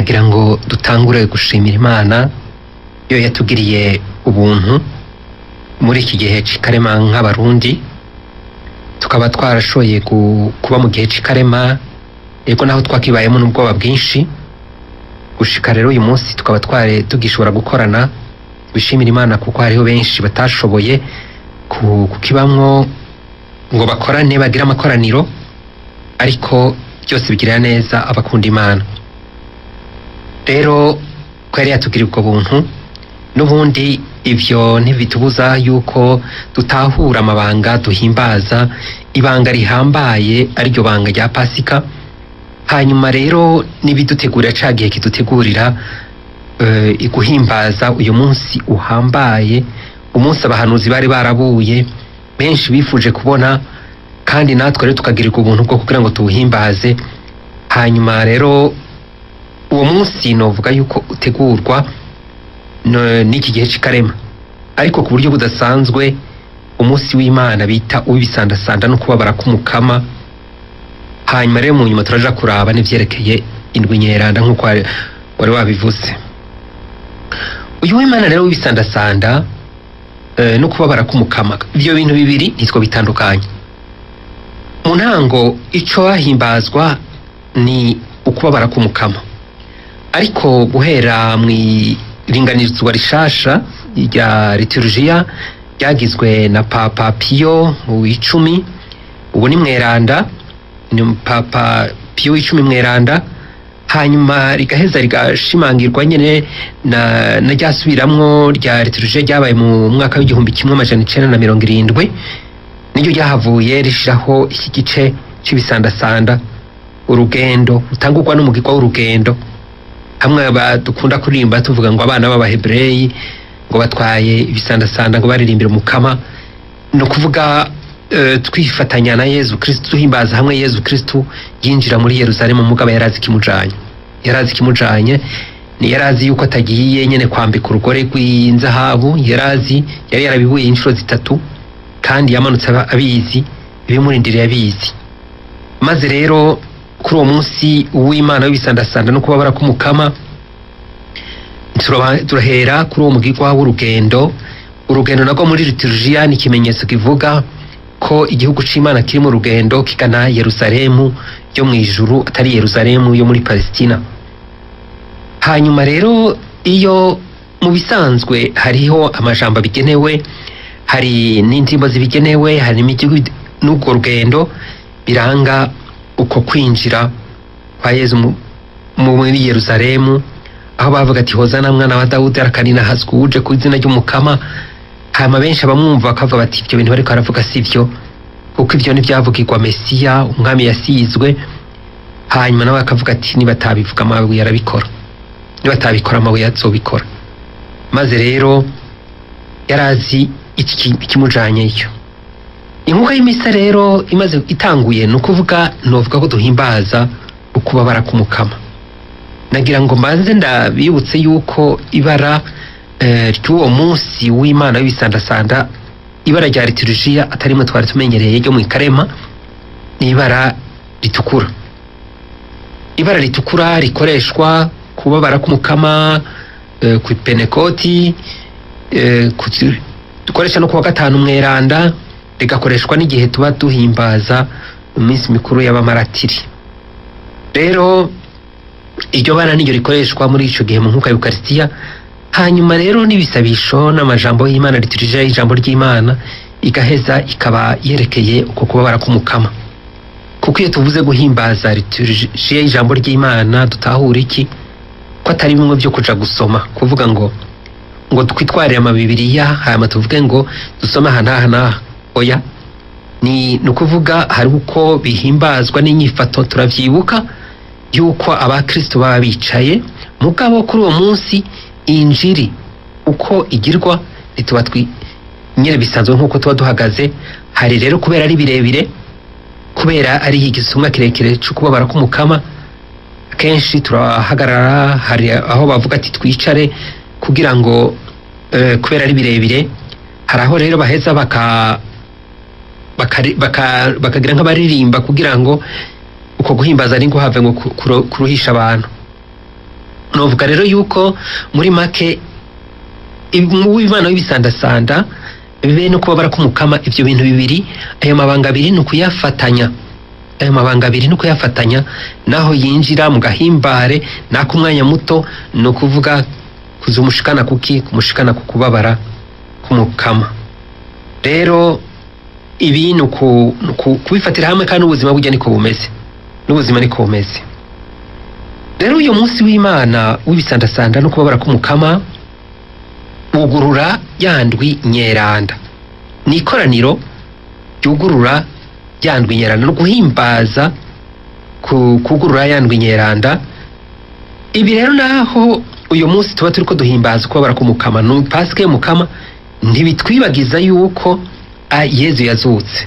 Nagira ngo dutangure gushimira Imana yo yatugiriye ubuntu muri iki gihe c'ikarema nk'Abarundi, tukaba twarashoboye kuba mu gihe c'ikarema, yego naho twakibayemo n'ubwoba bwinshi. Gushika rero uyu munsi tukaba tware tugishobora gukorana, bishimira Imana kuko hariho benshi batashoboye kukibamwo ngo bakorane, bagire amakoraniro, ariko byose bigirira neza abakunda Imana. Rero ko yari yatugiriye ubwo buntu, n'ubundi ivyo ntibitubuza yuko dutahura amabanga duhimbaza, ibanga rihambaye ariryo banga rya Pasika. Hanyuma rero n'ibidutegurira ca gihe kidutegurira guhimbaza uyu munsi uhambaye, umunsi abahanuzi bari barabuye, benshi bifuje kubona, kandi natwe rero tukagirirwa ubuntu bwo kugira ngo tuwuhimbaze. Hanyuma rero uwo munsi novuga yuko utegurwa n'iki gihe c'ikarema, ariko ku buryo budasanzwe umunsi w'Imana bita uw'ibisandasanda no kubabara k'Umukama. Hanyuma rero mu nyuma turaja kuraba n'ivyerekeye Indwi Nyeranda nk'uko wari wabivuze. Uyu w'Imana rero w'ibisandasanda no kubabara k'Umukama, ivyo bintu bibiri nitwo bitandukanye. Mu ntango ico hahimbazwa ni ukubabara k'Umukama, ariko guhera mw'iringanizwa rishasha rya liturujia ryagizwe na Papa Pio w'icumi, ubu ni mweranda, ni Papa Pio w'icumi mweranda, hanyuma rigaheza rigashimangirwa nyene na ryasubiramwo rya liturujia ryabaye mu mwaka w'1970, niryo ryahavuye rishiraho iki gice c'ibisandasanda, urugendo rutangurwa n'umugirwa w'urugendo, hamwe dukunda kuririmba tuvuga ngo abana b'Abahebureyi ngo batwaye ibisandasanda ngo baririmbira Umukama. Ni ukuvuga twifatanya na Yezu Kristu, duhimbaza hamwe Yezu Kristu yinjira muri Yerusalemu, mugabo yarazi ikimujanye, yarazi ikimujanye. Ni yarazi yuko atagiye nyene kwambika urugore rw'inzahabu, yarazi, yari yarabibuye inshuro zitatu, kandi yamanutse abizi ibimurindiriye abizi. Maze rero kuri uwo munsi w'Imana w'ibisandasanda no kubabara k'Umukama, turahera kuri uwo mugirwa w'urugendo. Urugendo nagwo muri liturujia ni ikimenyetso kivuga ko igihugu c'Imana kiri mu rugendo kigana Yerusalemu yo mu ijuru, atari Yerusalemu yo muri Palestina. Hanyuma rero iyo mu bisanzwe hariho amajambo abigenewe, hari n'indirimbo zibigenewe, hari n'imigigo n'urwo rugendo biranga uko kwinjira kwa Yezu muri Yerusalemu, aho bavuga ati: "Hozana mwana wa Dawudi, arakanina hazwuje ku izina ry'Umukama." Hama benshi abamwumva bakavuga bati: "Ibyo bintu bariko baravuga si byo, kuko ivyo ntivyavugirwa Mesiya, umwami yasizwe." Hanyuma nawe akavuga ati: "Nibatabivuga amabuye arabikora, nibatabikora amabuye azobikora." Maze rero yarazi ikimujanyeyo. Inkuka y'imisa rero imaze itanguye, ni ukuvuga novuga ko duhimbaza ukubabara k'Umukama. Nagira ngo mbanze ndabibutse yuko ibara ry'uwo munsi w'Imana w'ibisandasanda, ibara rya liturujia atarimwe twari tumenyereye ryo mu ikarema, ni ibara ritukura. Ibara ritukura rikoreshwa kubabara k'Umukama ku Pentekoti, dukoresha no kuwa gatanu mweranda, rigakoreshwa n'igihe tuba duhimbaza iminsi mikuru y'abamaratiri. Rero iryo bara niryo rikoreshwa muri ico gihe mu nkuka y'Ukarisitiya. Hanyuma rero n'ibisabisho n'amajambo y'Imana, liturujia y'ijambo ry'Imana igaheza ikaba yerekeye uko kubabara k'Umukama. Kuko iyo tuvuze guhimbaza liturujia y'ijambo ry'Imana, dutahura iki? Ko atari bimwe byo kuja gusoma, kuvuga ngo twitwarire amabibiriya hanyuma tuvuge ngo dusome aha n'aha n'aha. Oya, ni ukuvuga hari uko bihimbazwa n'inyifato. Turavyibuka yuko abakristo baba bicaye, mugabo kuri uwo munsi injiri uko igirwa ntituba nyene bisanzwe nk'uko tuba duhagaze. Hari rero kubera ari birebire, kubera ari igisumwa kirekire cyo kubabara k'Umukama, akenshi turahagarara. Hari aho bavuga ati: "Twicare," kugira ngo kubera ari birebire. Hari aho rero baheza bakagira nk'abaririmba kugira ngo uko guhimbaza ni guhave ngo kuruhisha abantu. Novuga rero yuko muri make mu w'Imana w'ibisandasanda be no kubabara k'Umukama, ivyo bintu bibiri, ayo mabanga abiri ni ukuyafatanya, ayo mabanga abiri ni ukuyafatanya. Naho yinjira mu gahimbare n'ak'umwanya muto, ni ukuvuga kuzumushikana kuki? Kumushikana ku kubabara k'Umukama. Rero ibi ni kubifatira hamwe, kandi n'ubuzima burya niko bumeze, n'ubuzima niko bumeze. Rero uyu munsi w'Imana w'ibisandasanda no kubabara k'Umukama wugurura ya ndwi nyeranda, ni ikoraniro ryugurura ya ndwi nyeranda, no guhimbaza kugurura ya ndwi nyeranda. Ibi rero, naho uyu munsi tuba turiko duhimbaza ukubabara k'Umukama, ni Pasika y'Umukama, ntibitwibagiza yuko Yezu yazutse.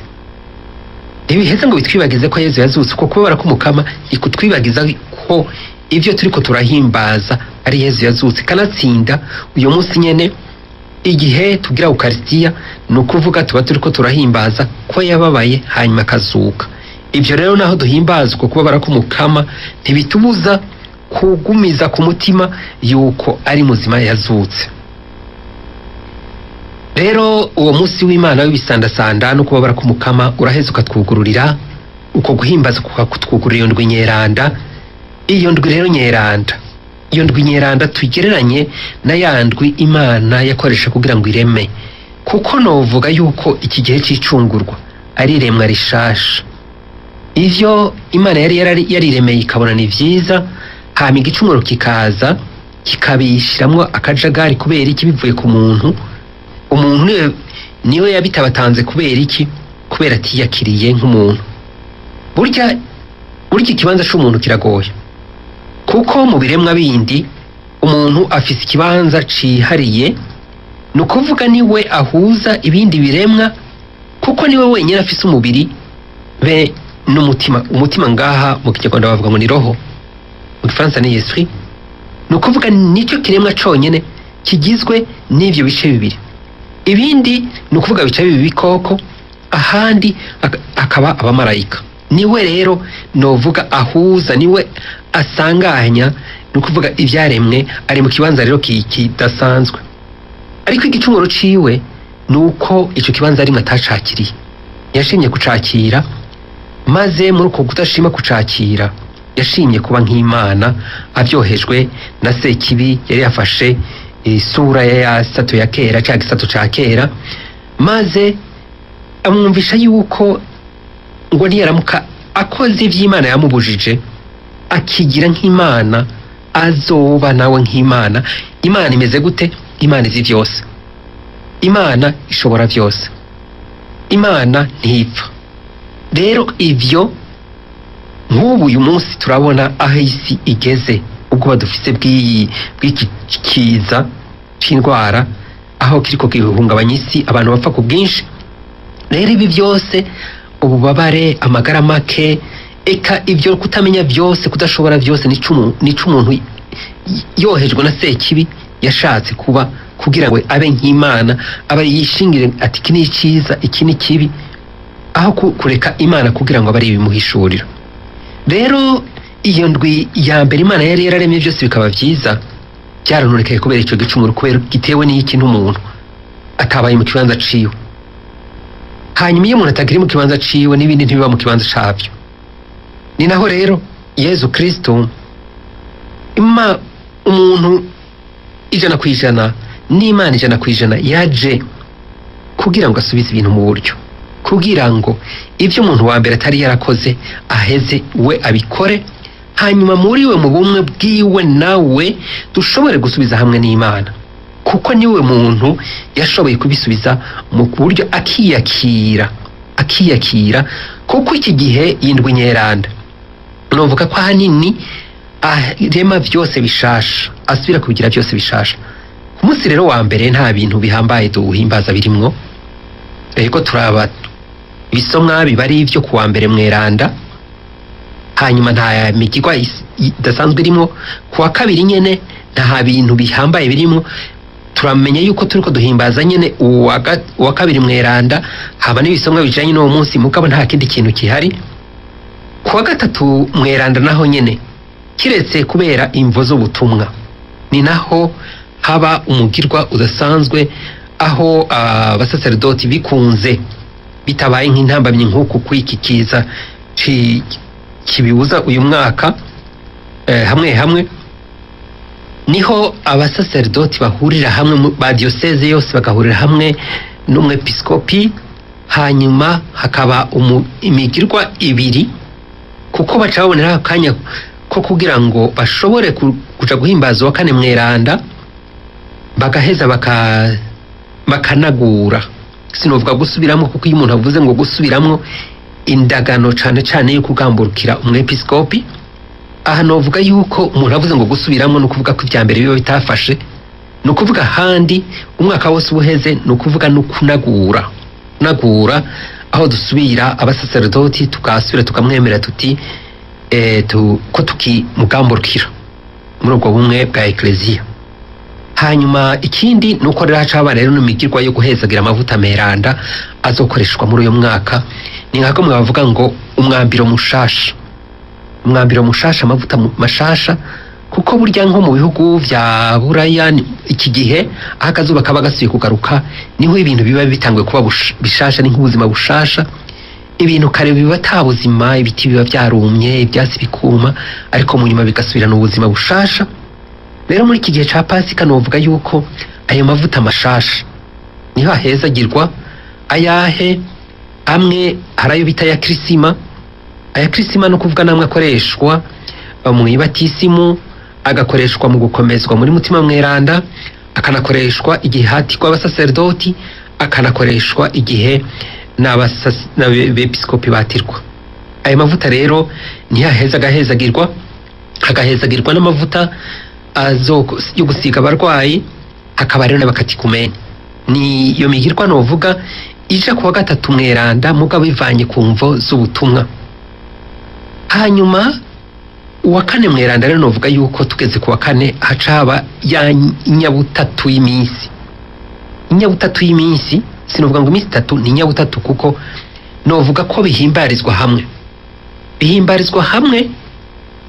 Ntibiheze ngo bitwibagize ko Yezu yazutse. Kuko kubabara k'Umukama ikutwibagiza ko ivyo turiko turahimbaza ari Yezu yazutse. Kanatsinda uyu munsi nyene, igihe tugira Ukarisitiya, ni ukuvuga tuba turiko turahimbaza ko yababaye hanyuma akazuka. Ibyo rero, naho duhimbaza uko kubabara k'Umukama, ntibitubuza kugumiza ku mutima yuko ari muzima, yazutse. Rero uwo munsi w'Imana w'ibisandasanda no kubabara k'Umukama uraheza ukatwugururira uko guhimbaza, kukatwugururira iyo ndwi nyeranda. Iyo ndwi rero nyeranda, iyo ndwi nyeranda tugereranye na ya ndwi Imana yakoresha kugira ngo ireme, kuko novuga yuko iki gihe c'icungurwa ari iremwa rishasha. Ivyo Imana yari yariremeye ikabona ni vyiza, hama igicumuro kikaza kikabishiramwo akajagari. Kubera iki? Bivuye ku muntu. Umuntu niwe yabitabatanze. Kubera iki? Kubera atiyakiriye nk'umuntu. Burya ikibanza c'umuntu kiragoye, kuko mu biremwa bindi umuntu afise ikibanza cihariye. Ni ukuvuga niwe ahuza ibindi biremwa, kuko niwe wenyine afise umubiri be n'umutima. Umutima ngaha mu Kinyarwanda bavuga ngo ni roho, mu Gifaransa ni esprit. Ni ukuvuga nicyo kiremwa conyene kigizwe n'ivyo bice bibiri. Ibindi ni ukuvuga bice bibi bikoko, ahandi akaba abamarayika. Niwe rero novuga ahuza, niwe asanganya, ni ukuvuga ivyaremwe. Ari mu kibanza rero kidasanzwe. Ariko igicumuro ciwe ni uko ico kibanza arimwe atacakiriye, yashimye kucakira. Maze muri uko kudashima kucakira, yashimye kuba nk'Imana, avyohejwe na Sekibi yari yafashe isura ya sato ya kera, ca gisato ca kera, maze amwumvisha yuko ngo niyaramuka akoze ivy'Imana yamubujije, akigira nk'Imana, azoba nawe nk'Imana. Imana imeze gute? Imana izi vyose, Imana ishobora vyose, Imana ntipfa. Rero ivyo, nk'ubu uyu munsi turabona aho isi igeze, ubwoba dufise bw'iki kiza c'indwara, aho kiriko gihungabanya isi, abantu bapfa ku bwinshi. Rero ibi byose, ububabare, amagara make, eka ibyo kutamenya byose, kudashobora byose, nico umuntu yohejwe na Sekibi yashatse kuba, kugira ngo abe nk'Imana, aba yishingire ati iki ni icyiza, iki ni kibi, aho kureka Imana kugira ngo abe ari ibimuhishurira. Rero iyo ndwi ya mbere Imana yari yararemye byose bikaba byiza, byaranonekaye kubera icyo gicumuro, kubera gitewe n'iki? N'umuntu atabaye mu kibanza ciwe. Hanyuma iyo umuntu atagiri mu kibanza ciwe, n'ibindi ntibiba mu kibanza cabyo. Ni naho rero Yezu Kristo, ima umuntu 100% n'Imana 100%, yaje kugira ngo asubize ibintu mu buryo, kugira ngo ibyo umuntu wa mbere atari yarakoze aheze we abikore, hanyuma muri we, mu bumwe bwiwe nawe, dushobore gusubiza hamwe n'Imana, kuko niwe muntu yashoboye kubisubiza mu buryo, akiyakira, akiyakira. Kuko iki gihe y'indwi nyeranda, novuga ko ahanini arema byose bishasha, asubira kubigira byose bishasha. Ku munsi rero wa mbere nta bintu bihambaye duhimbaza birimwo. Rero turaba ibisomwa biba ari ibyo kuwa mbere mweranda, hanyuma nta migigwa idasanzwe irimo. Kuwa kabiri nyene nta bintu bihambaye birimo. Turamenya yuko turiko duhimbaza nyene uwa kabiri mweranda, haba n'ibisomwa bijanye n'uwo munsi, mugabo nta kindi kintu kihari. Kuwa gatatu mweranda naho nyene, kiretse kubera imvo z'ubutumwa. Ni naho haba umugirwa udasanzwe, aho abasaseredoti bikunze bitabaye nk'intambamyi nk'uku kwikikiza kibibuza uyu mwaka, hamwe hamwe niho abasaseredoti bahurira hamwe ba diyoseze yose bagahurira hamwe n'umwepiskopi, hanyuma hakaba imigirwa ibiri, kuko baca baboneraho akanya ko kugira ngo bashobore kuja guhimbaza uwa kane mweranda, bagaheza bakanagura. Sinovuga gusubiramwo, kuko iyo umuntu avuze ngo gusubiramwo indagano cane cane yo kugamburukira umwepiskopi, aha novuga yuko umuntu avuze ngo gusubiramwo ni ukuvuga ko ivya mbere biba bitafashe, ni ukuvuga ahandi umwaka wose uba uheze, ni ukuvuga no kunagura, kunagura aho dusubira abasaseredoti tugasubira tukamwemera tuti ko tukimugamburukira muri ubwo bumwe bwa ekleziya. Hanyuma ikindi ni uko rero haca haba rero n'imigirwa yo guhezagira amavuta meranda azokoreshwa muri uyu mwaka. Ni nka kumwe bavuga ngo umwambiro mushasha, umwambiro mushasha, amavuta mashasha, kuko burya nko mu bihugu vya Buraya iki gihe aho akazuba kaba gasubiye kugaruka, niho ibintu biba bitanguye kuba bishasha, ni nk'ubuzima bushasha. Ibintu kare biba ata buzima, ibiti biba vyarumye, ivyatsi bikuma, ariko mu nyuma bigasubirana ubuzima bushasha. Rero muri iki gihe ca Pasika novuga yuko ayo mavuta mashasha niho ahezagirwa. Ayahe? Amwe hari ayo bita ya krisima. Aya krisima no kuvuga namwe akoreshwa mu ibatisimu, agakoreshwa mu gukomezwa muri mutima mweranda, akanakoreshwa igihe hatirwa abasaserdoti, akanakoreshwa igihe n'abepiskopi batirwa. Ayo mavuta rero niho aheza agahezagirwa, agahezagirwa n'amavuta yo gusiga abarwayi, hakaba rero n'abakatikumene. Ni iyo migirwa novuga ija kuwa gatatu mweranda, mugabo bivanye ku mvo z'ubutumwa. Hanyuma uwa kane mweranda rero novuga yuko tugeze kuwa kane haca haba ya nyabutatu y'iminsi. Inyabutatu y'iminsi, sinovuga ngo iminsi itatu, ni inyabutatu, kuko novuga ko bihimbarizwa hamwe. Bihimbarizwa hamwe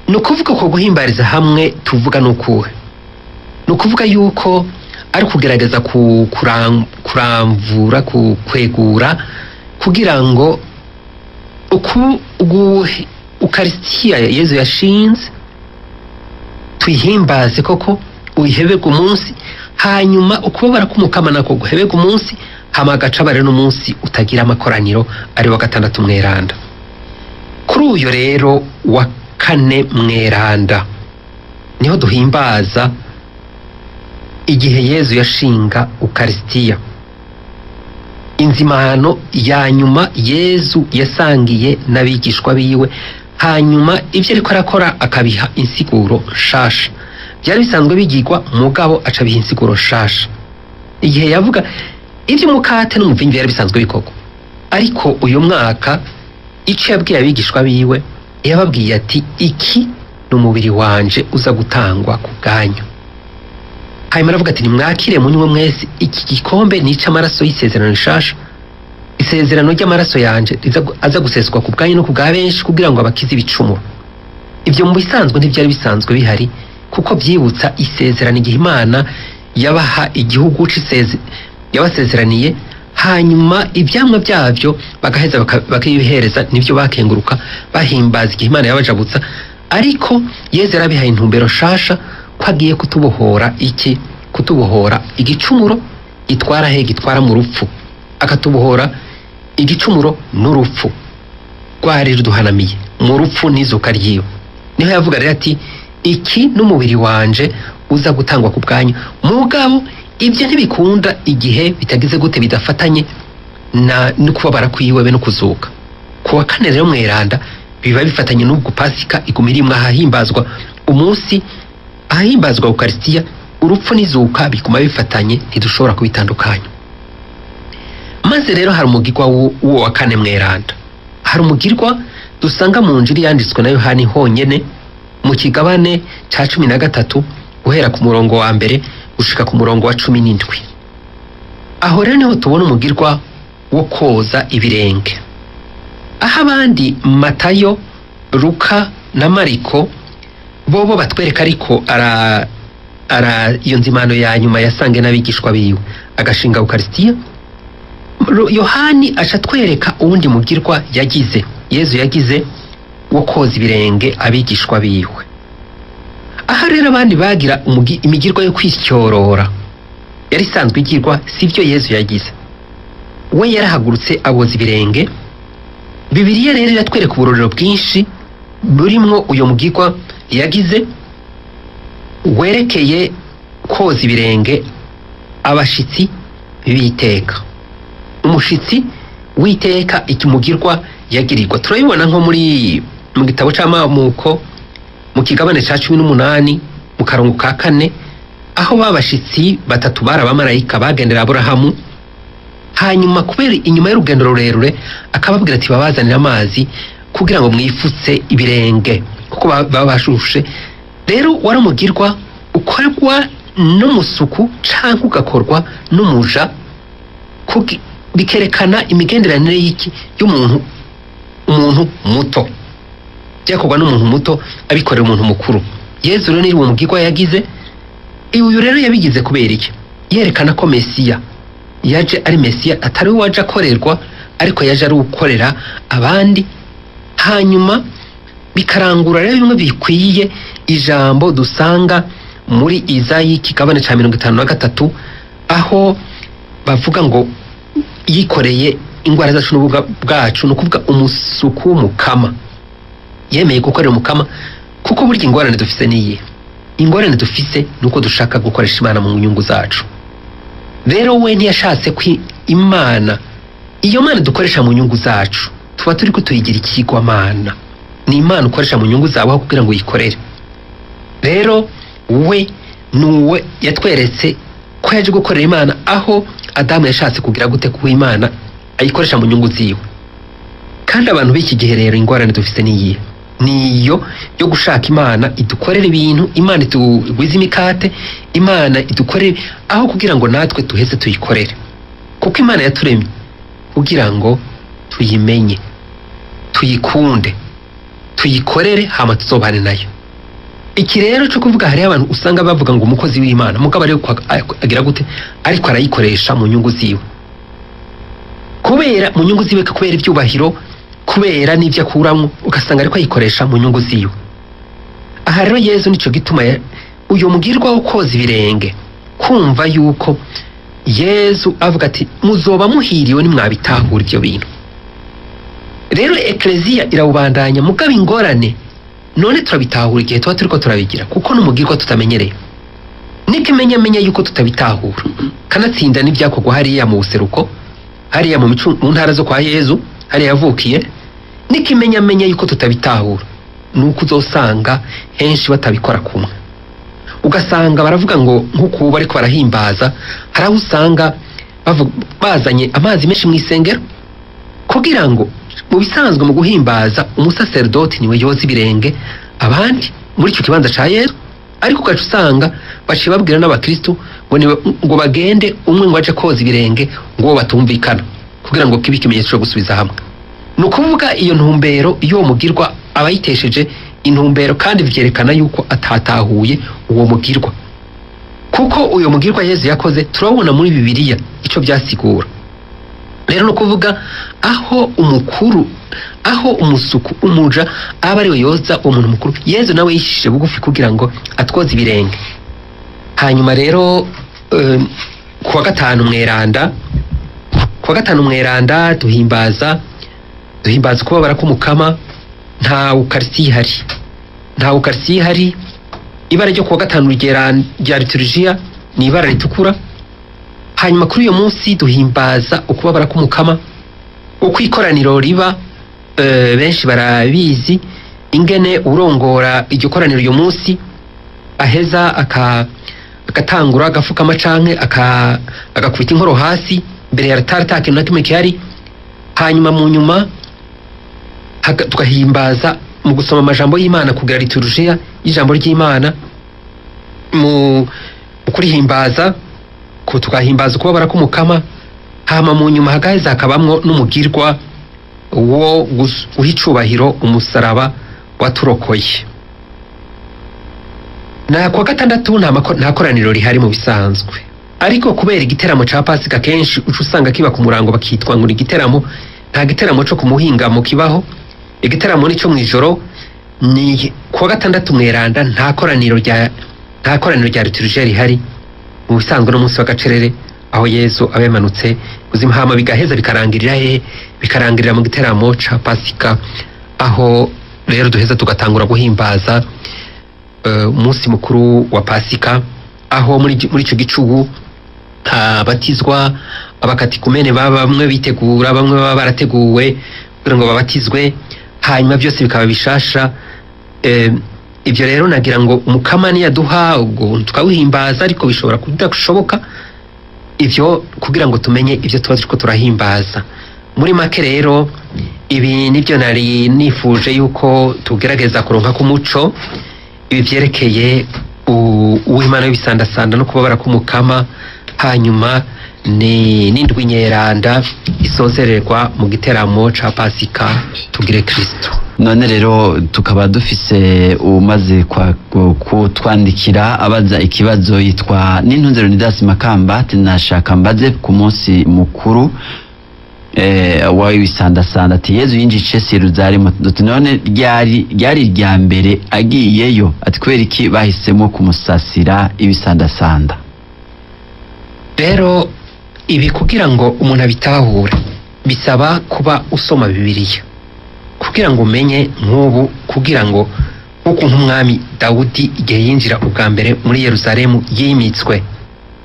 ni ukuvuga ko guhimbariza hamwe tuvuga ni ukuhe? Ni ukuvuga yuko ari kugerageza kuramvura, kwegura, kugira ngo ukarisitiya Yezu yashinze tuyihimbaze koko, uyiheberwe umunsi, hanyuma ukubabara k'umukama nako guheberwe umunsi, hama agaca bare n'umunsi utagira amakoraniro, ari wa gatandatu mweranda. Kuri uyo rero wa kane mweranda niho duhimbaza igihe Yezu yashinga ukarisitiya, inzimano ya nyuma Yezu yasangiye n'abigishwa biwe, hanyuma ibyo ariko arakora akabiha insiguro nshasha. Byari bisanzwe bigirwa, mugabo aca abiha insiguro nshasha. Igihe yavuga iby'umukate n'umuvinyu byari bisanzwe bikorwa, ariko uyu mwaka icyo yabwiye abigishwa biwe, yababwiye ati iki ni umubiri wanje uza gutangwa ku bwanyu. Hanyuma aravuga ati nimwakire munywe mwese, iki gikombe ni ic'amaraso y'isezerano rishasha, isezerano ry'amaraso yanje aza guseswa ku bwanyu no ku bwa benshi kugira ngo abakize ibicumuro. Ibyo mu bisanzwe ntibyari bisanzwe bihari, kuko byibutsa isezerano igihe Imana yabaha igihugu yabasezeraniye, hanyuma ibyamwa byabyo bagaheza bakabihereza, nibyo bakenguruka bahimbaza igihe Imana yabajabutsa. Ariko Yezu yarabihaye intumbero nshasha ko agiye kutubohora iki? Kutubohora igicumuro gitwara he? Gitwara mu rupfu. Akatubohora igicumuro n'urupfu rwari ruduhanamiye mu rupfu n'izuka ryiwe. Niho yavuga rero ati iki n'umubiri wanje uza gutangwa ku bwanyu. Mugabo ibyo ntibikunda igihe bitagize gute, bidafatanye na no kubabara kwiwe be no kuzuka. Ku wa kane rero mweranda biba bifatanye n'ubwo Pasika iguma irimwe ahahimbazwa umunsi, ahahimbazwa Ukarisitiya, urupfu n'izuka biguma bifatanye, ntidushobora kubitandukanya. Maze rero hari umugirwa w'uwo wa kane mweranda. Hari umugirwa dusanga mu njiri yanditswe na Yohani honyene, mu kigabane ca 13, guhera ku murongo wa mbere gushika ku murongo wa 17. Aho rero niho tubona umugirwa wo koza ibirenge, aho abandi Matayo, Luka na Mariko bobo batwereka ariko Iyo nzimano ya nyuma yasange n'abigishwa biwe, agashinga ukarisitiya. Yohani aca atwereka uwundi mugirwa yagize, Yezu yagize, wo koza ibirenge abigishwa biwe. Aha rero abandi bagira imigirwa yo kwisyorora yari isanzwe igirwa, sibyo Yezu yagize. We yarahagurutse aboza ibirenge. Bibiliya rero iratwereka uburorero bwinshi burimwo uyo mugirwa yagize werekeye koza ibirenge abashitsi b'iteka. Umushitsi w'iteka, ikimugirwa yagirirwa turabibona nko muri mu gitabo c'Amamuko, mu kigabane ca 18, mu karongo ka 4, aho babashitsi batatu bari abamarayika bagendera Aburahamu. Hanyuma kubera inyuma y'urugendo rurerure, akababwira ati: "Babazanire amazi kugira ngo mwifutse ibirenge," kuko baba bashushe. Rero wari umugirwa ukorwa n'umusuku canke ugakorwa n'umuja, bikerekana imigenderanire y'iki? Y'umuntu, umuntu muto. Byakorwa n'umuntu muto abikorera umuntu mukuru. Yezu rero ni uwo mugirwa yagize. Uyu rero yabigize kubera iki? Yerekana ko Mesiya yaje ari Mesiya, atari we waje akorerwa, ariko yaje ari ukorera abandi. Hanyuma bikarangura rero bimwe bikwiye ijambo dusanga muri Izayi, kigabane ca 53, aho bavuga ngo yikoreye ingwara zacu n'ubumuga bwacu. Ni ukuvuga umusuku w'umukama yemeye gukorera umukama, kuko burya ingorane dufise niyi ingorane dufise ni uko dushaka gukoresha Imana mu nyungu zacu. Rero we ntiyashatse ko Imana, iyo Mana dukoresha mu nyungu zacu, tuba turi ko tuyigira ikigwamana. Ni Imana ukoresha mu nyungu zawe aho kugira ngo uyikorere. Rero we nuwe yatweretse ko yaje gukorera Imana, aho Adamu yashatse kugira gute? Kuba Imana ayikoresha mu nyungu ziwe. Kandi abantu b'iki gihe rero, ingorane dufise niyihe? Niyo yo gushaka Imana idukorera ibintu, Imana itugwize imikate, Imana idukorere, aho kugira ngo natwe tuheze tuyikorere. Kuko Imana yaturemye kugira ngo tuyimenye, tuyikunde, tuyikorere, hama tuzobane nayo. Iki rero cyo kuvuga, hariho abantu usanga bavuga ngo umukozi w'Imana, mugabo ariko agira gute? Ariko arayikoresha mu nyungu ziwe, kubera mu nyungu ziwe, kubera ibyubahiro, kubera n'ibyo akuramwo, ugasanga ariko ayikoresha mu nyungu ziwe. Aha rero Yezu nico gituma uyu mugirwa wo koza ibirenge, kumva yuko Yezu avuga ati: "Muzoba muhiriwe nimwabitahura ibyo bintu." Rero ekleziya irawubandanya, mugabo ingorane none turabitahura igihe tuba turiko turabigira, kuko n'umugirwa tutamenyereye. N'ikimenyamenya yuko tutabitahura, kanatsinda n'ibyakorwa hariya mu buseruko, hariya mu ntara zo kwa Yezu, hariya yavukiye, n'ikimenyamenya yuko tutabitahura ni uko uzosanga henshi batabikora kumwe. Ugasanga baravuga ngo nk'uku ubu bariko barahimbaza, hari aho usanga bazanye amazi menshi mu isengero, kugira ngo mu bisanzwe mu guhimbaza umusaserdoti niwe yoza ibirenge abandi muri icyo kibanza ca Yesu. Ariko ugaca usanga baciye babwira n'abakristu ngo ngo bagende umwe ngo aje koza ibirenge ngo uwo batumvikana, kugira ngo kibe ikimenyetso cyo gusubiza hamwe. Ni ukuvuga iyo ntumbero y'uwo mugirwa abayitesheje intumbero, kandi vyerekana yuko atatahuye uwo mugirwa, kuko uyo mugirwa Yezu yakoze turawubona muri Bibiliya ico byasigura. Rero ni ukuvuga aho umukuru, aho umusuku, umuja aba ariwe yoza uwo muntu mukuru, Yezu nawe yishishije bugufi kugira ngo atwoze ibirenge. Hanyuma rero kuwa gatanu mweranda, kuwa gatanu mweranda duhimbaza ukubabara k'umukama. Nta ukarisitiya ihari, nta ukarisitiya ihari. Ibara ryo kuwa gatanu rya liturujia ni ibara ritukura. Hanyuma kuri uyo munsi duhimbaza ukubabara k'umukama. Uko ikoraniro riba, benshi barabizi ingene urongora iryo koraniro uyu munsi aheza agatangura agafukama canke agakubita inkoro hasi mbere ya altari, ata kintu na kimwe gihari. Hanyuma mu nyuma tugahimbaza mu gusoma amajambo y'Imana, kugira liturujia y'ijambo ry'Imana, mu kurihimbaza ko tugahimbaza ukubabara k'umukama. Hama mu nyuma hagaheza hakabamwo n'umugirwa wo guha icubahiro umusaraba waturokoye. Na kuwa gatandatu nta koraniro rihari mu bisanzwe, ariko kubera igiteramo ca Pasika kenshi uca usanga kiba ku murango, bakitwa ngo ni igiteramo. Nta giteramo co ku muhingamo kibaho, igiteramo ni co mw'ijoro. Ni kuwa gatandatu mweranda, nta koraniro rya liturujia rihari mu bisanzwe, n'umunsi w'agacerere aho Yezu aba yamanutse kuzimu, hama bigaheza bikarangirira hehe? Bikarangirira mu giteramo ca Pasika, aho rero duheza tugatangura guhimbaza umunsi mukuru wa Pasika, aho muri ico gicugu habatizwa abakatikumene, baba bamwe bitegura, bamwe baba barateguwe kugira ngo babatizwe, hanyuma byose bikaba bishasha. Ibyo rero nagira ngo Umukama niyaduha ubwo tukawuhimbaza, ariko bishobora kudashoboka ivyo, kugira ngo tumenye ivyo tuba turiko turahimbaza. Muri make rero, ibi nibyo nari nifuje yuko tugerageza kuronka k'umuco, ibi vyerekeye Uwimana w'ibisandasanda no kubabara k'Umukama, hanyuma ni n'indwi nyeranda isozererwa mu giteramo ca Pasika. Tugire Kristo. None rero tukaba dufise umaze kutwandikira abaza ikibazo, yitwa Nintunze Leonidas Makamba, ati: "Nashaka mbaze ku munsi mukuru w'ibisandasanda, ati Yezu yinjiye icese Yeruzalemu, ati none ryari irya mbere agiyeyo? Ati kubera iki bahisemo kumusasira ibisandasanda?" Rero ibi kugira ngo umuntu abitahure bisaba kuba usoma Bibiliya kugira ngo umenye. Nk'ubu kugira ngo nk'uko nk'umwami Dawudi igihe yinjira ubwa mbere muri Yerusalemu yimitswe,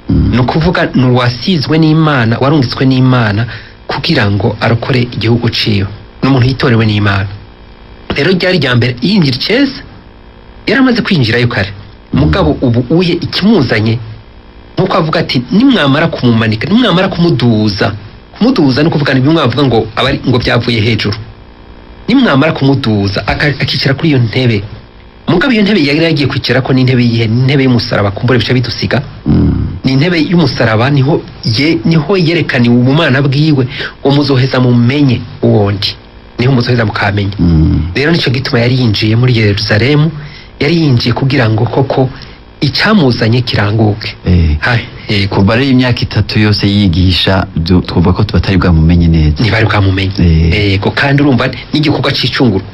ni ukuvuga ni uwasizwe n'Imana, warungitswe n'Imana kugira ngo arokore igihugu ciwe, ni umuntu yitorewe n'Imana. Rero ryari rya mbere yinjira iceza, yari amaze kwinjirayo kare, mugabo ubu uye ikimuzanye, nkuko avuga ati: "Nimwamara kumumanika, nimwamara kumuduza." Kumuduza ni ukuvuga ni bimwe bavuga ngo abari ngo byavuye hejuru. Nimwamara kumuduza akicara kuri iyo ntebe, mugabo iyo ntebe yari yagiye kwicarako ni intebe yihe? Ni intebe y'umusaraba. Kumbure bica bidusiga. Ni intebe y'umusaraba, niho yerekaniwe ubumana bwiwe, ngo muzoheza mumenye uwondi, niho muzoheza mukamenya. Rero nico gituma yari yinjiye muri Yerusalemu, yari yinjiye kugira ngo koko icyamuzanye kiranguke. Hai, yego. Kuva rero imyaka 3 yose yigisha, twumva ko tubatari bwamumenye neza. Ntibari bwamumenye. Yego, kandi urumva n'igikorwa c'icunguro,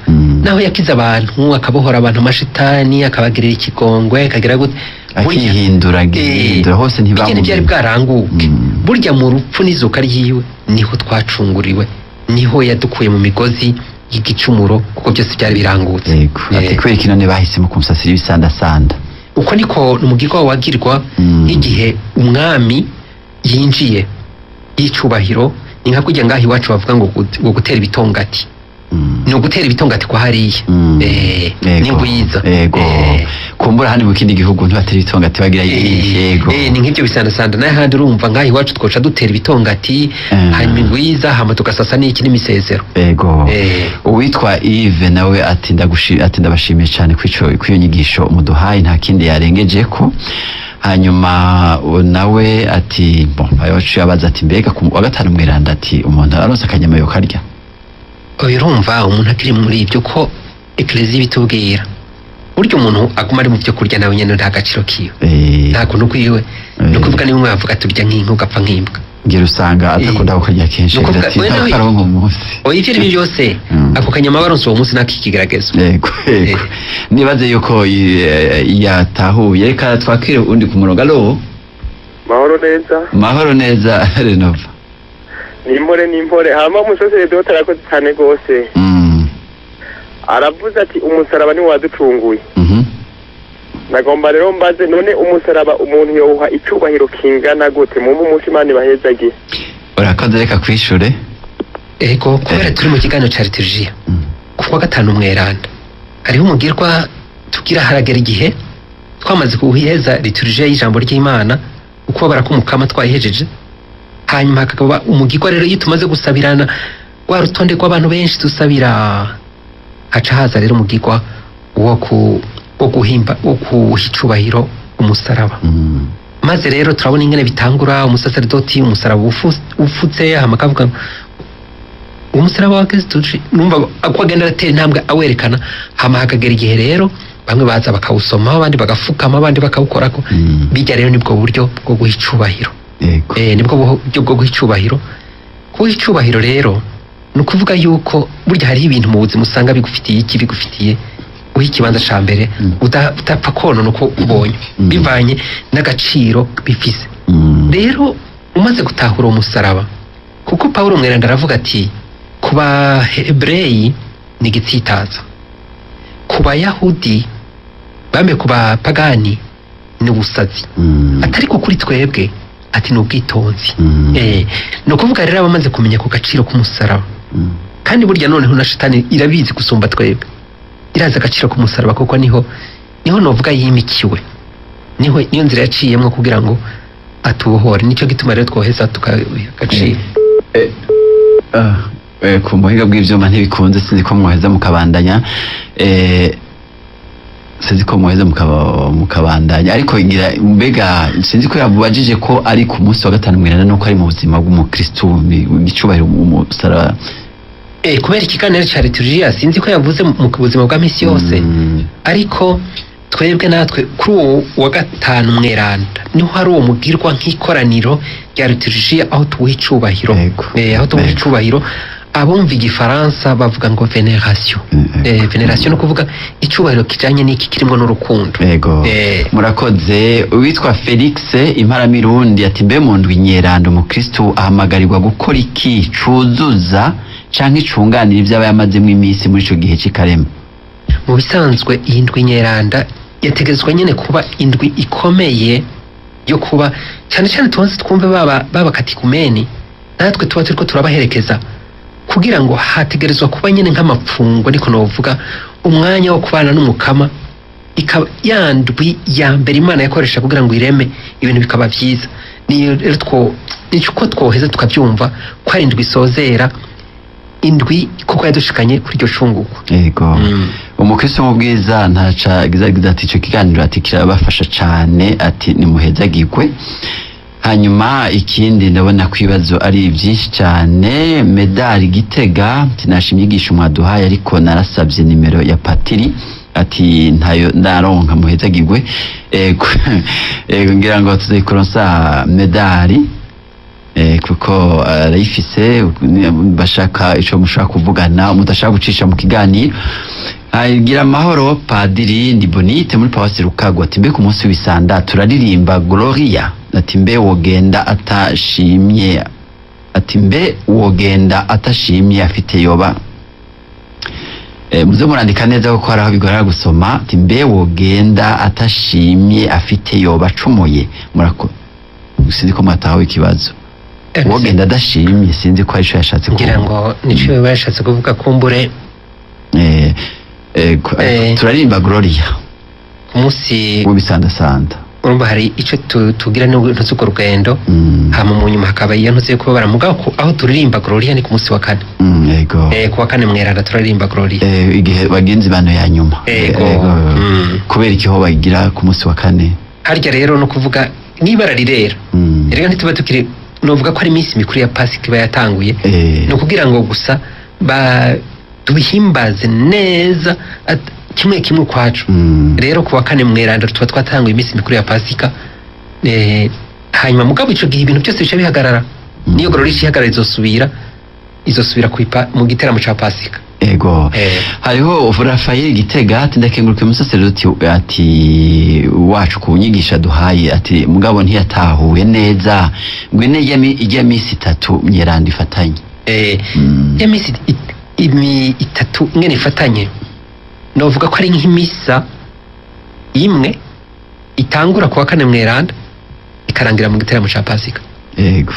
naho yakiza abantu, akabohora abantu amashitani, akabagirira ikigongwe, akagira gute, akihindura, agihindura hose, bijya ntibyari ntibamumenye. bwaranguke. Burya mu rupfu n'izuka ryiwe niho twacunguriwe, niho yadukuye mu migozi y'igicumuro, kuko byose byari birangutse. Yego. Ati kubera iki none bahisemo kumusasira ibisandasanda? Uko niko umugirwa wagirwa nk'igihe umwami yinjiye y'icubahiro. Ni nka kurya ngaho iwacu bavuga ngo gutera ibitongati. Ni ugutera ibitongati kwa hariya. N'ingwiza. Yego. Kumbura handi mu kindi gihugu ntibatera ibitongati, bagira yego. Ni nk'ibyo bisandasanda. N'ahandi urumva ngaho iwacu twoca dutera ibitongati, hanyuma ingwiza, hama tugasasa n'iki, n'imisezero. Yego. Uwitwa Yves nawe ati ati ndabashimiye cyane kw'iyo nyigisho muduhaye, nta kindi yarengeje ko. Hanyuma nawe ati bon, ayo yabaza ati mbega ku wa gatanu mweranda, ati umuntu aronse akanyama yokarya? Oya, urumva umuntu akiri muri ibyo, ko Ekleziya ibitubwira, burya umuntu aguma ari mu byo kurya nawe nyene nta gaciro kiwe, nta kuntu kwiwe. Ni ukuvuga niba bavuga turya nk'inka ugapfa nk'imbwa. Ngira usanga adakunda kukarya kenshi. Ni ukuvuga ati we ntakaronka umunsi. Oya, ivyo ari byo byose, ako kanyama baronse uwo munsi nakikigeragezo. Yego. Nibaze yuko yatahuye. Reka twakire undi ku murongo. Alo? Mahoro neza. Mahoro neza, Renova. Ni impore, ni impore. Hama umusaseredoti arakoze cyane rwose. Aravuze ati umusaraba niwo waducunguye. Nagomba rero mbaze: none umusaraba umuntu yowuha icyubahiro kingana gute? Mumpe umunsi, Imana ibahezagiye. Urakoze, reka kwishure. Ego, kubera turi mu kiganiro ca liturujia, ku wa gatanu mweranda hariho umugirwa tugira. Haragera igihe twamaze kuheza liturujia y'ijambo ry'Imana, ukubabara k'Umukama twayihejeje, hanyuma hakaba umugirwa. Rero iyo tumaze gusabirana rwa rutonde rw'abantu benshi dusabira, haca haza rero umugirwa wo guhimba, wo kuha icubahiro umusaraba. Maze rero turabona ingene bitangura. Umusaseredoti umusaraba ufutse, hama akavuga umusaraba wa Kristo, numva uko agenda aratera intambwe awerekana, hama hakagera igihe rero Bamwe baza bakawusoma, abandi bagafukama, abandi bakawukorako. Bijya rero nibwo buryo bwo guha icubahiro. Nibwo buryo bwo guha icubahiro. Guha icubahiro rero ni ukuvuga yuko burya hariho ibintu mu buzima usanga bigufitiye iki, bigufitiye uha ikibanza ca mbere, utapfa konona uko ubonye, bivanye n'agaciro bifise. Rero umaze gutahura uwo musaraba, kuko Pawulo mweranda aravuga ati ku Bahebureyi ni igitsitaza, ku Bayahudi bambe, ku bapagani ni ubusazi, atari ko kuri twebwe ati ni ubwitonzi. Ni ukuvuga rero abamaze kumenya ku gaciro k'umusaraba, kandi burya noneho na shitani irabizi gusumba twebwe, irazi agaciro k'umusaraba, kuko niho novuga yimikiwe, niho niyo nzira yaciyemwo kugira ngo atubohore. Nicyo gituma rero twoheza tukaha agaciro. Ku buhinga bw'ivyuma ntibikunze, sinzi ko mwoheza mukabandanya, sinzi ko mwoheza mukabandanya, ariko ngira mbega sinzi ko yabajije ko ari ku munsi wa gatanu mweranda nuko ari mu buzima bw'umukristu igicubahiro umusaraba. Kubera ikiganiro ca liturgia, sinzi ko yavuze mu buzima bwa misi yose, ariko twebwe natwe kuri uwo wa gatanu mweranda niho hari uwo mugirwa nk'ikoraniro rya liturgia aho tuwuha icubahiro. Aho tuwuha icubahiro, abumva igifaransa bavuga ngo veneration. Veneration ni ukuvuga icubahiro kijanye n'iki, kirimwo n'urukundo. Ego. Murakoze. Uwitwa Felix Imparamirundi ati mbe mu ndwi nyeranda umukristu ahamagarirwa gukora iki cuzuza canke icunganira ivyo aba yamazemwo iminsi muri ico gihe c'ikarema? Mu bisanzwe iyi ndwi nyeranda yategetswe nyene kuba indwi ikomeye yo kuba cyane cyane tubanze twumve baba katikumeni, natwe tuba turiko turabaherekeza, kugira ngo hategerezwa kuba nyene nk'amapfungo, niko novuga, umwanya wo kubana n'umukama, ikaba ya ndwi ya mbere Imana yakoresha kugira ngo ireme ibintu bikaba vyiza. Niyo rero nico twoheza tukavyumva ko ari indwi isozera indwi, kuko yadushikanye kuri iryo cungurwa. Ego. Umukristo mu bwiza ntaca agize ati ico kiganiro ati kirabafasha cane, ati nimuhezagirwe. Hanyuma ikindi ndabona ko ibibazo ari byinshi cyane. Medali Gitega ati nashimye inyigisho mwaduhaye, ariko narasabye nimero ya patiri, ati ntayo ndaronka, muhezagirwe. Ego, ego, ngira ngo tuzayikuronsa medali, kuko arayifise. Bashaka ico mushaka kuvugana mudashaka gucisha mu kiganiro. Gira amahoro padiri, ndi Bonite muri Paruwasi Rukago. Ati mbe ku munsi w'ibisanda turaririmba Gloria, ati mbe wogenda atashimye, ati mbe wogenda atashimye afite yoba, muze murandika neza kuko hari aho bigorana gusoma. Ati mbe wogenda atashimye afite yoba acumuye? Murako sinzi ko mwatahawe ikibazo. Wogenda adashimye, sinzi ko arico yashatse ngira kuvuga. Ngo nico biba yashatse kuvuga kumbure. Turaririmba Gloria ku munsi w'ibisandasanda. Urumva hari ico tugira n'urwo rugendo, hama mu nyuma hakaba iyo ntuze kubabara, mugabo aho turirimba Gloria ni ku munsi wa kane. Ego. Ku wa kane mweranda turaririmba Gloria. Igihe bagenzi bano ya nyuma. Ego. Kubera ikiho bagira ku munsi wa kane? Harya rero no kuvuga n'ibara rirera, rero ntituba tukiri, novuga ko ari iminsi mikuru ya Pasika iba yatanguye, ni ukugira ngo gusa ba tubihimbaze neza kimwe kimwe ukwacu. Rero ku wa kane mweranda tuba twatanguye iminsi mikuru ya Pasika, hanyuma mugabo ico gihe ibintu byose bica bihagarara. Niyo Gloria ihagarara, izosubira mu giteramo ca Pasika. Ego. Hariho Rafael Gitega ati ndakenguruka umusaseredoti ati wacu ku nyigisha duhaye, ati mugabo ntiyatahuye neza ngo ine ijya misi itatu myeranda ifatanye. Ya misi itatu ingene ifatanye, novuga ko ari nk'imisa imwe itangura ku wa kane mweranda ikarangira mu giteramo ca Pasika. Ego.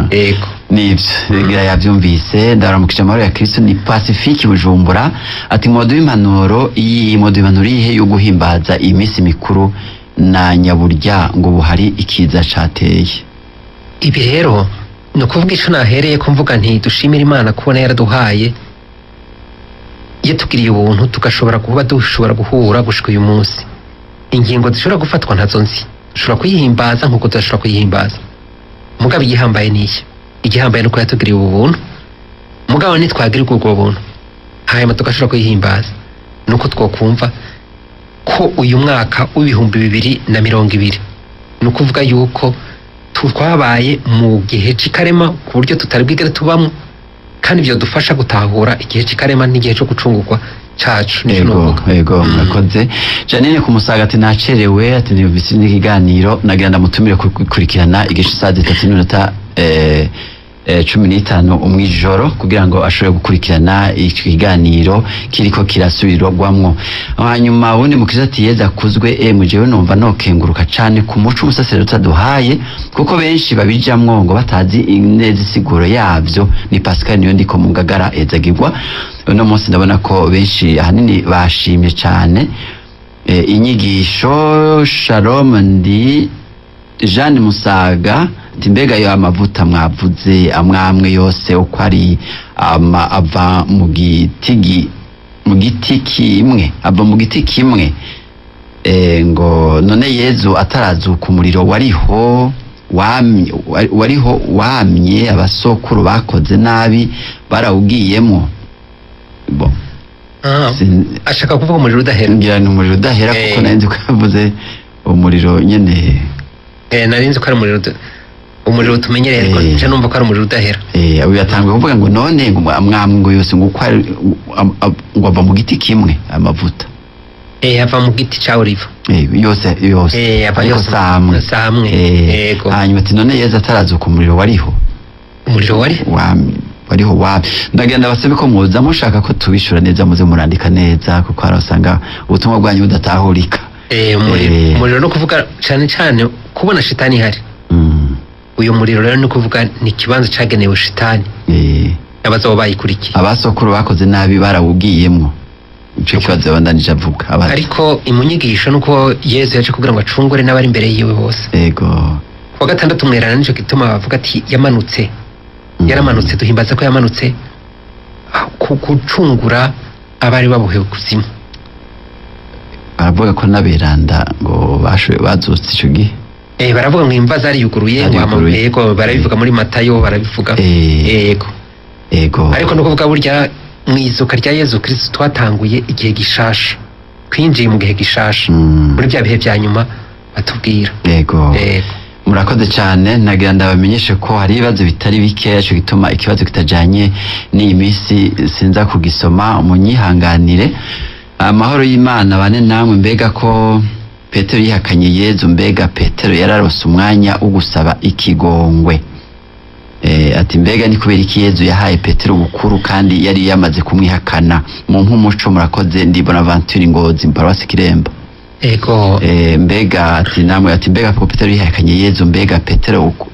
Ego. Nibyo, ngira yabyumvise. Ndaramukije amahoro ya Kristo, ni Pacifique Bujumbura. Ati mwoduha impanuro iyi, mwoduha impanuro iyihe yo guhimbaza iyi minsi mikuru na nyaburya ngo buhari ikiza cateye? Ibi rero ni ukuvuga ico nahereye ko mvuga nti dushimira Imana kubona yaraduhaye, yatugiriye ubuntu tugashobora kuba dushobora guhura gushika uyu munsi. Ingingo zishobora gufatwa ntazo nzi, dushobora kuyihimbaza nkuko tudashobora kuyihimbaza, mugabo igihambaye ni iki? Igihambaye ni uko yatugiriye ubu buntu. Mugabo nitwagirirwa ubwo buntu hanyuma tugashobora kuyihimbaza, nuko twokumva ko uyu mwaka w'2020, ni ukuvuga yuko twabaye mu gihe c'ikarema ku buryo tutari bwigere tubamwo, kandi ibyo dufasha gutahura igihe c'ikarema n'igihe cyo gucungurwa cacu. Nico Ego, novuga. Ego, murakoze. Janine ku Musaga ati nacerewe, ati niyumvise n'ikiganiro, nagira ndamutumire gukurikirana igice saa 3 n'iminota 15 umwijoro, kugira ngo ashobore gukurikirana iki kiganiro kiriko kirasubirwamwo. Hanyuma ubundi mukiza ati Yezu akuzwe. Emwe, jewe numva nokenguruka cane ku muco umusaseredoti aduhaye, kuko benshi babijamwo ngo batazi neza isiguro yavyo. Ni Pascal niyo ndiko mu Ngagara. Ezagirwa. Uno munsi ndabona ko benshi ahanini bashimye cane inyigisho. Shalom, ndi Jeanne Musaga. Ati mbega yo amavuta mwavuze amwamwe yose uko ari ama ava mu giti kimwe, ava mu giti kimwe? Ngo none Yezu atarazuka, umuriro wariho wamye, wariho wamye, abasokuru bakoze nabi barawugiyemo? Bon. Ah, ashaka kuvuga umuriro udahera. Ngira ni umuriro udahera, kuko nari nzi ko yavuze umuriro nyene. Nari nzi ko ari umuriro tumenyereye, ariko nca numva ko ari umuriro udahera. Uyu yatanguye kuvuga ngo none ngo amwamwe ngo yose ngo uko ari ngo ava mu giti kimwe amavuta. Ava mu giti ca oliva. Yose yose. Ava ariko yose samwe. Samwe. Yego. Hanyuma ati none Yezu atarazuka, umuriro wariho? Umuriro wari Wamye, wariho wamye. Ndagenda basabe ko muza mushaka ko tubishura neza, muze murandika neza, kuko hari usanga ubutumwa bwanyu budatahurika. Umuriro, umuriro no kuvuga cane cane kubona shitani ihari. Uyu muriro rero ni kuvuga ni ikibanza cagenewe shitani abazoba bayikurikiye. Abasokuru bakoze nabi barawugiyemwo, ico kibazo yabandanije avuga abaza. Ariko imunyigisho nuko Yezu yaje kugira ngo acungure n'abari imbere yiwe bose. Kuwa gatandatu mwerana, nico gituma bavuga ati yamanutse. Yaramanutse, duhimbaza ko yamanutse ku gucungura abari babohewe kuzimu. Baravuga ko n'aberanda ngo bashoboye bazutse ico gihe. Baravuga ngo imva zariyuguruye ngo Zariyuguruye. Yego, barabivuga muri Matayo, barabivuga. Yego. Ariko no kuvuga burya mu izuka rya Yezu Kristo twatanguye igihe gishasha, twinjiye mu gihe gishasha, muri bya bihe bya nyuma batubwira. Yego. Murakoze cyane. Nagira ndabamenyeshe ko hari ibibazo bitari bikeya, cyo gituma ikibazo kitajanye n'iyi minsi sinza kugisoma, munyihanganire. Amahoro y'Imana bane namwe. Mbega ko Petero yihakanye Yezu, mbega Petero yararose umwanya wo gusaba ikigongwe? Ati mbega ni kubera iki Yezu yahaye Petero ubukuru kandi yari yamaze kumwihakana? Mu nk'umuco, murakoze. Ndi Bonaventure Ngozi, paruwasi Kiremba. Mbega ati namwe, ati mbega ko Petero yihakanye Yezu, mbega Petero uko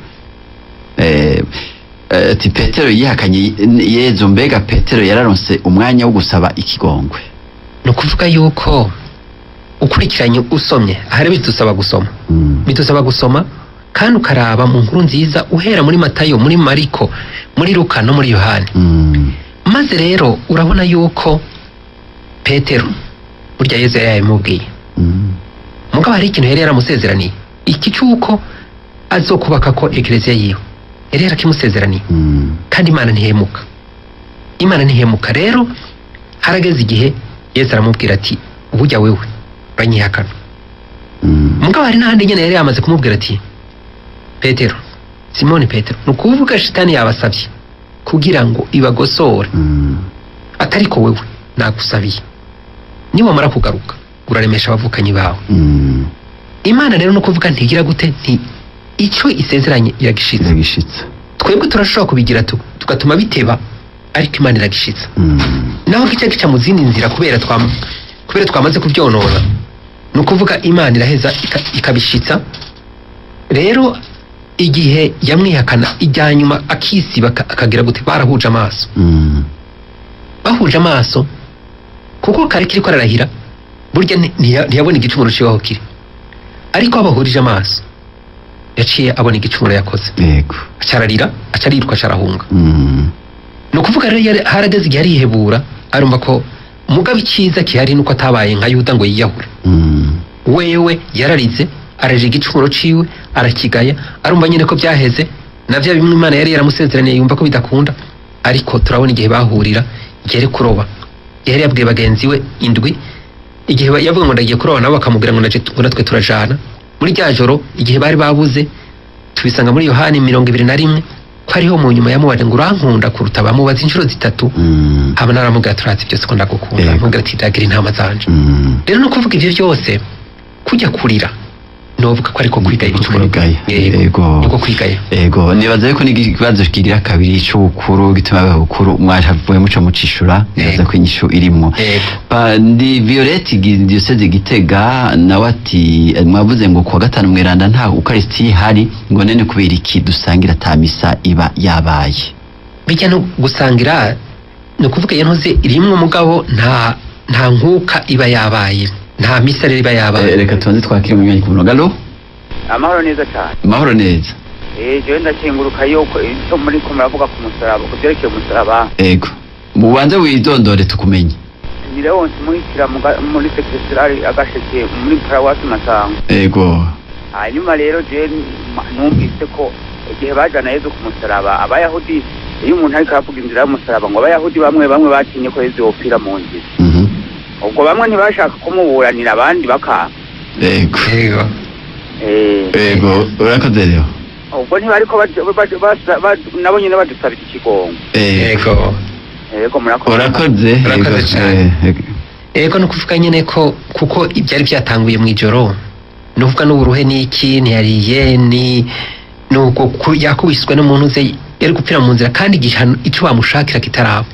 ati Petero yihakanye Yezu, mbega Petero yararonse umwanya wo gusaba ikigongwe? Ni ukuvuga yuko ukurikiranye, usomye ahari bidusaba gusoma, bidusaba gusoma kandi ukaraba mu nkuru nziza, uhera muri Matayo, muri Mariko, muri Luka no muri Yohani. Maze rero urabona yuko Petero burya Yezu yari yabimubwiye. Mugabo hari ikintu yari yaramusezeraniye, iki cy'uko azokubaka ko ekereziya yiwe, yari yarakimusezeraniye. Kandi Imana ntihemuka, Imana ntihemuka. Rero harageze igihe Yesu aramubwira ati burya wewe uranyihakana. Mugabo hari n'ahandi nyene yari yamaze kumubwira ati Petero, Simoni Petero, ni ukuvuga shitani yabasabye kugira ngo ibagosore, atariko wewe nagusabiye, niwamara kugaruka uraremesha abavukanyi bawe. Imana rero no kuvuga ntigira gute, nti icyo isezeranye iragishitsa. Iragishitsa. Twebwe turashobora kubigira tugatuma biteba, ariko Imana iragishitsa. Naho gica gica mu zindi nzira, kubera twamaze kubyonona, ni ukuvuga Imana iraheza ikabishitsa. Rero igihe yamwihakana ijya nyuma akisiba akagira gute, barahuje amaso. Bahuje amaso, kuko kari kiriko ararahira, burya ntiyabona igicumuro ciwe aho kiri, ariko aho bahurije amaso yaciye abona igicumuro yakoze. Acararira, acariruka, acarahunga. Ni ukuvuga rero harageze igihe arihebura, arumva ko mugabo icyiza gihari nuko atabaye nka Yuda ngo yiyahure. Wewe yararize, araje igicumuro ciwe arakigaya, arumva nyine ko byaheze na bya bimwe Imana yari yaramusezeraniye, yumva ko bidakunda. Ariko turabona igihe bahurira, igihe yari kuroba, yari yabwiye bagenzi we indwi. Igihe yavuga ngo ndagiye kuroba, nabo bakamubwira ngo ndaje, ngo natwe turajana. Muri rya joro igihe bari babuze, tubisanga muri Yohani 21, ko ariho mu nyuma yamubaje ngo urankunda kuruta, bamubaza inshuro zitatu. Hama naramubwira, turazi byose ko ndagukunda. Amubwira ati ndagira intama zanje. Rero no kuvuga ivyo byose, kujya kurira, novuga ko ariko kwigaya ibicumuro. Kwigaya. Yego. Yego. Niko kwigaya. Ego, nibaza yuko n'ikibazo kigira kabiri c'ubukuru gituma biba bukuru mwavuye muca mucishura, nibaza ko inyishu irimwo. Yego. Ndi Violette Diocese Gitega, nawe ati mwavuze ngo kuwa gatanu mweranda nta ukarisiti ihari, ngo nene kubera iki dusangira ata misa iba yabaye? Bijya no gusangira, ni ukuvuga iyo ntuzi rimwe umugabo nta nkuka iba yabaye, nta misa rero iba yabaye. Reka tubanze twakire umunywanyi ku murongo. Allo? Amahoro neza cyane. Mahoro neza. Jewe ndakenguruka yuko icyo muri ko muravuga ku musaraba, ku byerekeye umusaraba. Ego, mubanze widondore tukumenye. Ni Leonce Muhitira muri sekretariat agasheke muri paruwasi Masango. Ego. Hanyuma rero jewe numvise ko igihe bajana Yezu ku musaraba, abayahudi, iyo umuntu ariko aravuga inzira y'umusaraba, ngo abayahudi bamwe bamwe batinye ko Yezu yopfira mu nzira. Ubwo bamwe ntibashaka kumuburanira, abandi bakanga. Ego. Yego. Ego, urakoze rero. Ubwo ntibariko nabo nyene badusabira ikigongo. Ego. Yego. Yego, murakoze. Urakoze. Urakoze Ego, cane. ego. Ego, ni ukuvuga nyene ko kuko ibyari byatanguye mu ijoro, ni ukuvuga n'uburuhe n'iki, ntiyariye, ni nuko yakubiswe n'umuntu uze yari gupfira mu nzira, kandi igihano icyo bamushakira kitaraba.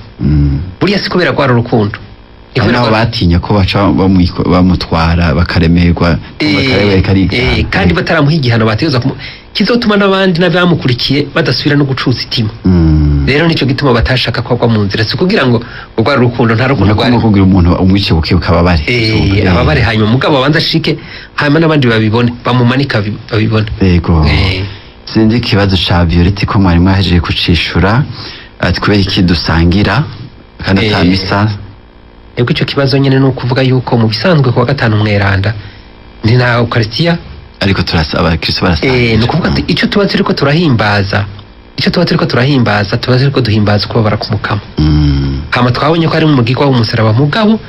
Buriya si kubera rwara urukundo. Ni Hari kubera n'aho batinya ko baca bamutwara bakaremerwa, bakaremerwa. Kandi bataramuha igihano bategerezwa kizotuma n'abandi n'abamukurikiye badasubira no gucuza itima. Rero nicyo gituma batashaka ko agwa mu nzira, si kugira ngo urwara urukundo, nta rukundo nako rwari. nko kugira umuntu umwice buke ukababare. Ababare, hanyuma mugabo abanza ashike, hanyuma n'abandi babibone, bamumanika babibone. Yego. Sinzi ikibazo ca Violette ko mwari mwahejeje kucishura, ati kubera iki dusangira kandi ata misa? Ego, icyo kibazo nyine ni ukuvuga yuko mu bisanzwe kuwa gatanu mweranda ni nta ukarisitiya. Ariko turasaba abakristo barasangira. Ni ukuvuga ati icyo tuba turiko turahimbaza, icyo tuba turiko turahimbaza, tuba turiko duhimbaza ukubabara k'umukama. Hama twabonye ko ari mu mugigwa w'umusaraba, mugabo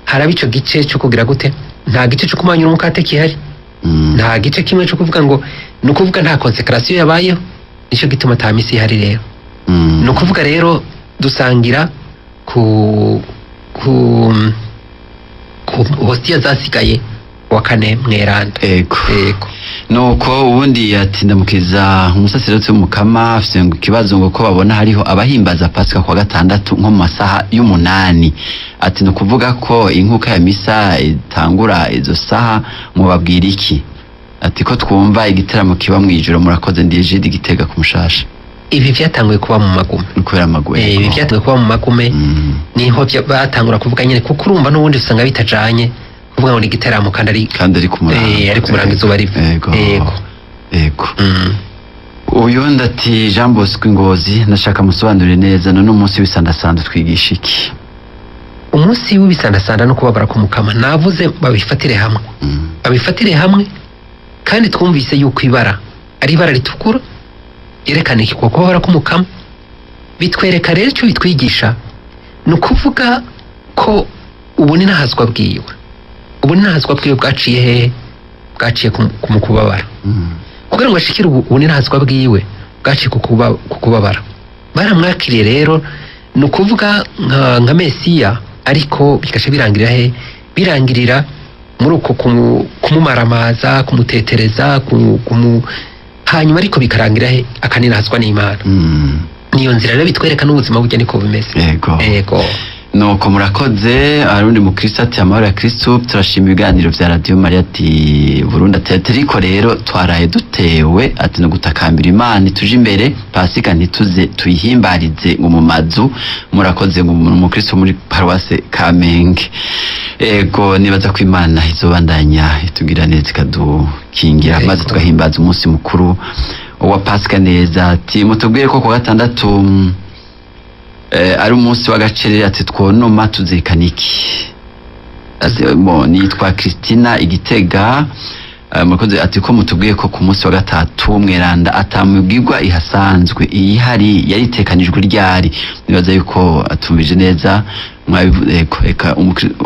haraba ico gice cyo kugira gute, nta gice cyo kumanyura umukate kihari. Nta gice kimwe cyo kuvuga ngo, ni ukuvuga nta konsekarasiyo yabayeho, nicyo gituma ata misi ihari rero. Ni ukuvuga rero dusangira ku hostiya zasigaye wa kane mweranda. Ego. Yego. Nuko ubundi ati ndamukiza umusaseredoti w'umukama, afise ngo ikibazo ngo ko babona hariho abahimbaza Pasika kwa gatandatu nko mu masaha y'umunani, ati ni ukuvuga ko inkuka ya misa itangura izo saha, mubabwira iki? Ati ko twumva igiteramo kiba mu ijoro. Murakoze, ndi Egide Gitega ku Mushasha. Ibi byatanguye kuba mu magume. Ni kubera amagume. Ibi byatanguye kuba mu magume. Niho batangura kuvuga nyine, kuko urumva n'ubundi usanga bitajanye kuvuga ngo ni igiteramo kandi ari kandi ari ku murango. Ari ku murango, izuba riva. Ego. Yego. Ego. Uyu ati Jean Bosco Ngozi, ndashaka musobanurire neza, none umunsi w'isandasanda twigisha iki? Umunsi w'ibisandasanda no kubabara k'umukama, navuze babifatire hamwe. Babifatire hamwe, kandi twumvise yuko ibara ari ibara ritukura yerekana iki? Kuko kubabara k'umukama bitwereka rero icyo bitwigisha, ni ukuvuga ko ubu ni ntahazwa bwiwe, ubu ni ntahazwa bwiwe bwaciye hehe? Bwaciye ku mu kubabara. Kugira ngo ashikire ubu ni ntahazwa bwiwe bwaciye ku kubabara. Baramwakiriye rero, ni ukuvuga nka Mesiya, ariko bigaca birangirira he? Birangirira muri uko kumumaramaza, kumutetereza, hanyuma ariko bikarangira he? Akaninahazwa n'Imana. Niyo nzira rero bitwereka n'ubuzima burya niko bimeze. Yego. Yego. Nuko murakoze. Arundi mukristo ati amahoro ya Kristo, turashima ibiganiro vya Radio Maria, ati Burundi, ati ariko rero twaraye dutewe, ati no gutakambira Imana ituje imbere, Pasika ntituze tuyihimbarize ngo mu mazu. Murakoze, ngo umukristo muri paruwase Kamenge. Ego, nibaza ko Imana izobandanya itugira neza, ikadukingira, Yego. maze tugahimbaza umunsi mukuru wa Pasika neza. Ati mutubwire ko kuwa gatandatu ari umunsi w'agacerere, ati twonoma tuzirikana iki? Ati, bo nitwa Christina Igitega. Murakoze ati ko mutubwiye ko ku munsi wa gatatu mweranda atamubwirwa ihasanzwe iyihari yaritekanijwe ryari. Nibaza yuko atumvije neza mwabivuze. Eka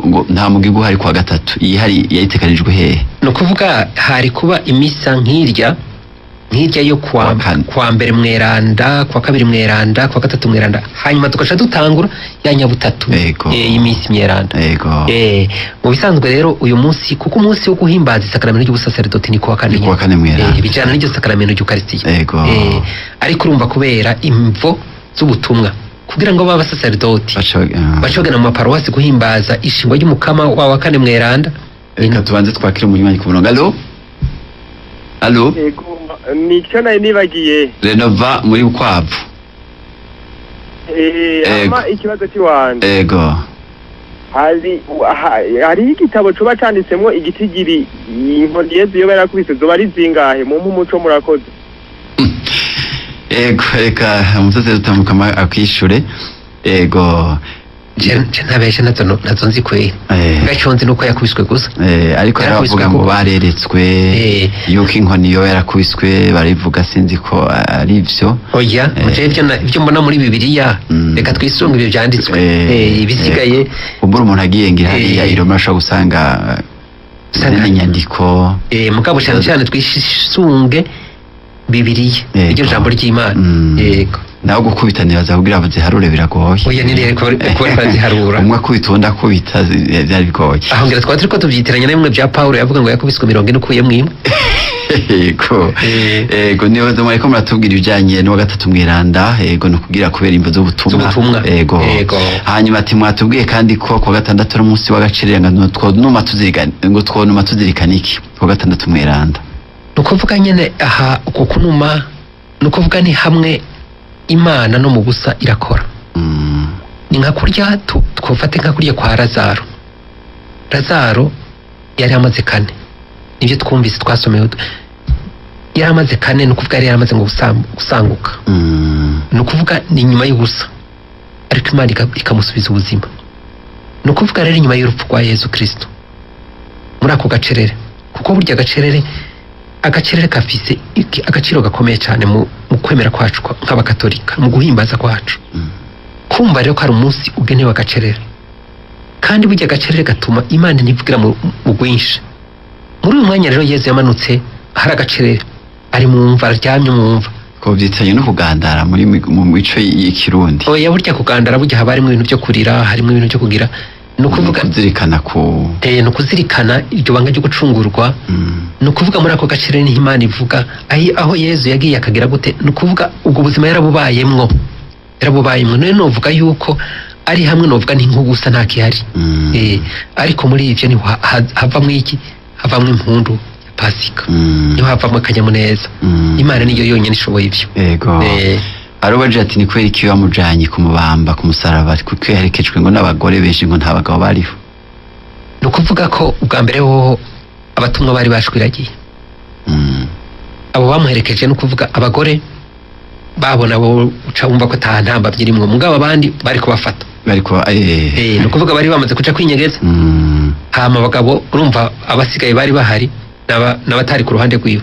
ngo nta mugirwa uhari kuwa gatatu, iyihari yaritekanijwe hehe? Ni ukuvuga hari kuba imisa nk'irya yo kwa mbere mweranda, kwa kabiri mweranda, kwa gatatu mweranda, hanyuma tugaca dutangura ya nyabutatu y'imisi mweranda. Mu bisanzwe rero uyu munsi, kuko umunsi wo guhimbaza isakaramento ry'ubusaseredoti ni kuwa kane, kuwa kane mweranda, bijana n'iryo sakaramento ry'Ukaristiya. Ariko urumva kubera imvo z'ubutumwa kugira ngo babe abasaseredoti bace bagana mu maparuwasi guhimbaza ishingwa ry'umukama wa kane mweranda. Reka tubanze twakire umunywanyi ku murongo. Allo? Allo? Ego, nicyo nari nibagiye. Renova muri Bukwavu. Ama ikibazo cy'iwanje. Ego. Hari igitabo coba canditsemwo igitigiri inkoni Yezu yoba yarakubise zoba ari zingahe? Mumpe umuco, murakoze. Ego, reka umusaseredoti Mukama akwishure. Ego. Je ntabeshe nazo nzi kweri. Gaco nzi nuko yakubiswe gusa. Ariko yaravuga ngo bareretswe yuko inkoni yo yarakubiswe, barivuga sinzi ko ari ivyo. Oya, muje ivyo mbona muri Bibiliya, reka twisunge ibyo byanditswe. Ibisigaye umbura umuntu agiye ngira hariya iroma ashobora gusanga inyandiko. Mugabo cyane cyane twisunge Bibiliya, iryo jambo ry'Imana. Yego. Naho gukubita nibaza kugira ngo ziharure biragoye. Oya, ni rero ko baziharura. Umwe akubita undi akubita byari bigoye. Aho ngira twari turiko tuvyitiranya na bimwe bya Paulo yavuga ngo yakubiswe 40 ukuyemwo imwe. Yego. Yego, nibaza mwariko muratubwira ibijanye n'uwa gatatu mweranda. Yego, no kugira kubera imvo z'ubutumwa. Yego. Hanyuma ati mwatubwiye kandi ko kuwa gatandatu ari umunsi w'agaciro ngo twonuma tuzirikana, ngo twonuma tuzirikana iki kuwa gatandatu mweranda? Nukuvuga nyene aha uko kunuma, nukuvuga ni hamwe Imana no mu busa irakora. Ni nka kurya twofate nka kurya kwa Lazaro. Lazaro yari amaze kane, nivyo twumvise twasomewe. Yari amaze kane, nukuvuga yari amaze ngo gusanguka. Nukuvuga ni nyuma y'ubusa, ariko Imana ikamusubiza ubuzima. Nukuvuga rero inyuma y'urupfu rwa Yezu Kristo muri ako gacerere, kuko burya agacerere kafise agaciro gakomeye cyane mu kwemera kwacu nk'abakatolika, mu guhimbaza kwacu. Kumva rero ko ari umunsi ugenewe agacerere, kandi burya agacerere gatuma Imana ntivugira mu rwinshi. Muri uyu mwanya rero Yezu yamanutse hari agacerere, ari mu mva, aryamye mu mva. Ko byitanye no kugandara muri mu mico y'ikirundi. Oya, burya kugandara burya haba harimo ibintu byo kurira, harimo ibintu byo kugira, nukuvuga kuzirikana ku no kuzirikana iryo banga ryo gucungurwa. Nukuvuga muri ako gacerere niho Imana ivuga aho Yezu yagiye akagira gute. Nukuvuga ubwo buzima yarabubayemwo. None novuga yuko ari hamwe, novuga nti nko gusa nta kihari. Ariko muri ivyo niho havamwo iki? Havamwo impundu ya Pasika. Niho havamwo akanyamuneza. Imana niyo yonyene ishoboye ivyo. Yego. Arobaje ati ni kweri iki bamujanye kumubamba ku musaraba, kuko yaherekejwe ngo n'abagore benshi ngo nta bagabo bariho. Nukuvuga ko ubwa mbere hoho abatumwa bari bashwiragiye. Abo bamuherekeje nukuvuga abagore babona bo uca wumva ko ta ntamba byirimwo, mugabo abandi bari kubafata. Bari kuba nukuvuga bari bamaze kuca kwinyegeza. Hama abagabo urumva abasigaye bari bahari n'abatari ku ruhande rwiwe.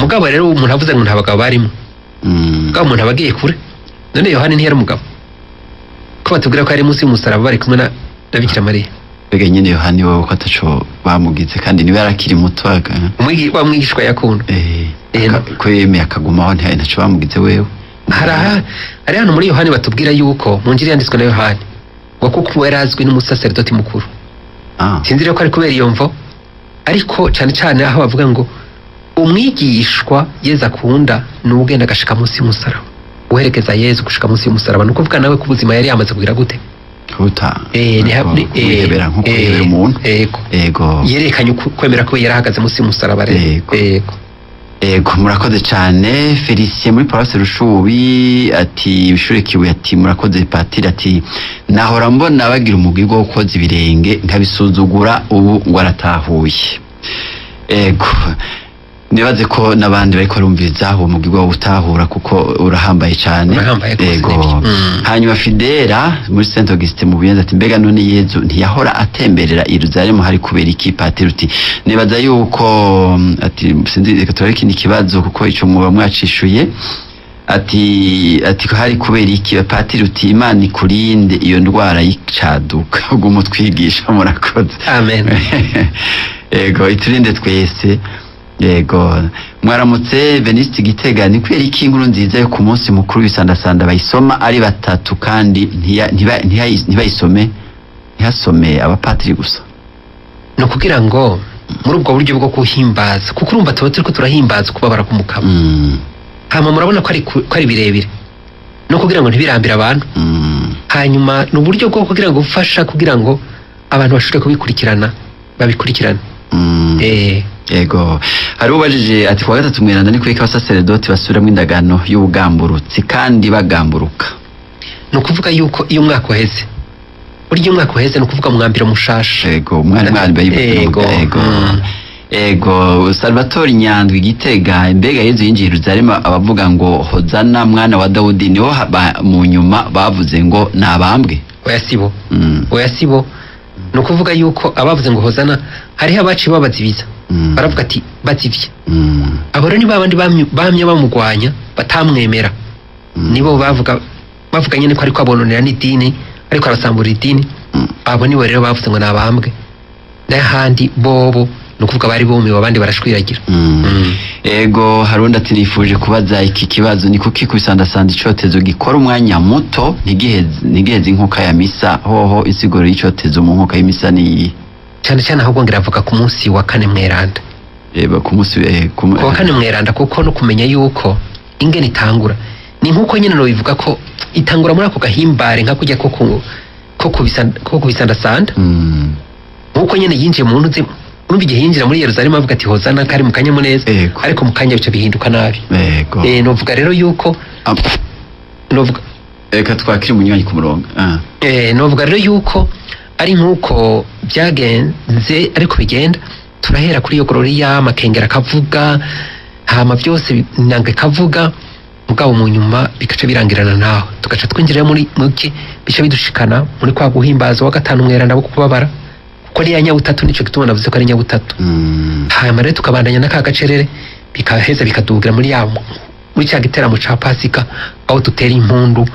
Mugabo rero umuntu avuze ngo nta bagabo barimo. Mugabo umuntu abagiye kure. None Yohani ntiyari umugabo? Ko batubwira ko ari munsi y'umusaraba bari kumwe na Bikira Mariya. Mbega nyene Yohani wewe ko ataco bamugize kandi niwe yarakiri muto. Wa mwigishwa yakunda. Ko yemeye akagumaho ntaco bamugize wewe. Hari hano muri Yohani batubwira yuko mu njiri yanditswe na Yohani ngo kuko yari azwi n'umusaseredoti mukuru. Sinzi rero ko ari kubera iyo mvo, ariko cyane cyane aho bavuga ngo umwigishwa Yezu akunda ni ugenda agashika munsi y'umusaraba, uherekeza Yezu gushika munsi y'umusaraba. Nukuvuga nawe ko ubuzima yari yamaze kugira gute? Kuhebera nko kuhebera umuntu. Yego. Yerekanye kwemera ko yarahagaze munsi y'umusaraba rero. Yego. Yego, murakoze cyane. Felicien muri Paroisse Rushubi ati bishure kiwe ati murakoze patiri ati nahora mbona bagira umugwi wo koza ibirenge nkabisuzugura ubu ngo aratahuye. Yego. Nibaze ko n'abandi bariko barumviriza uwo mugwi wo utahura, kuko urahambaye cyane. Urahambaye rwose, Yego. nibyo. Hanyuma Fidela muri Saint Augustin mu Buyenzi ati mbega none Yezu ntiyahora atemberera i Yerusalemu, hari kubera iki? Patiri uti nibaza yuko ati sinzi, reka turabe ikindi kibazo kuko ico muba mwacishuye. Ati ko hari kubera iki? Patiri uti Imana ikurinde iyo ndwara y'icaduka, ubwo mutwigisha, murakoze. Amen. Yego, iturinde twese. Yego, mwaramutse. Veniste Gitega, ni kubera iki inkuru nziza yo ku munsi mukuru w'ibisandasanda bayisoma ari batatu kandi ntibayisome, ntihasome abapatiri gusa? Ni ukugira ngo muri ubwo buryo bwo guhimbaza, kuko urumva tuba turiko turahimbaza ukubabara k'umukama. Hama murabona ko ari birebire, no kugira ngo ntibirambire abantu. Hanyuma ni uburyo bwo kugira ngo ufasha kugira ngo abantu bashobore kubikurikirana, babikurikirane. Yego, hari ubajije ati kuwa gatatu mweranda ni kubera abasaseredoti basubiramwo indagano y'ubugamburutsi kandi bagamburuka? Ni ukuvuga yuko iyo umwaka uheze, burya iyo umwaka uheze ni ukuvuga mwambiro mushasha. Yego, umwari mwari bayivuze. Yego. Yego. Ego, Salvatore Nyandwi Gitega, mbega Yezu yinjiye Yerusalemu abavuga ngo hozana mwana wa Dawudi, niho mu nyuma bavuze ngo nabambwe? Oya, sibo. Oya, sibo. Ni ukuvuga yuko abavuze ngo hozana hariho abaciye babazibiza. Baravuga ati bazivye. Abo rero ni babandi bamye bamugwanya, batamwemera. Nibo bavuga nyene ko ariko abononera n'idini, ariko arasambura idini. Abo nibo rero bavuze ngo nabambwe, n'ahandi bobo ni ukuvuga bari bumiwe, abandi barashwiragira. Ego, harundi ati nifuje kubaza iki kibazo: ni kuki kubisandasanda icotezo gikora umwanya muto ntigiheze inkuka ya misa? Hoho insiguro y'icotezo mu nkuka y'imisa ni? Cyane cyane ahubwo ngira avuga ku munsi wa kane mweranda. Eba ku munsi Ku wa kane mweranda, kuko no kumenya yuko ingene itangura ni nkuko nyene no bivuga ko itangura muri ako gahimbare nka kujya ko kubisandasanda. Nkuko nyene yinjiye mu ntuzi, urumva igihe yinjira muri Yerusalemu avuga ati hozana, kari mu kanyamuneza. Ariko mu kanya bica bihinduka nabi. Novuga rero yuko novuga Reka twakire umunywanyi ku murongo. Novuga rero yuko ari nkuko byagenze, ariko bigenda turahera kuri iyo gloria, amakengera akavuga, hama byose inanga ikavuga, mugabo mu nyuma bigaca birangirana naho tugaca twinjira muri muki, bica bidushikana muri kwa guhimbaza wa gatanu mweranda wo kubabara, kuko ari ya nyabutatu. Nico gituma navuze ko ari nyabutatu. Hanyuma rero tukabandanya na ka gacerere, bikaheza bikadugira muri cya giteramo ca Pasika, aho dutera impundu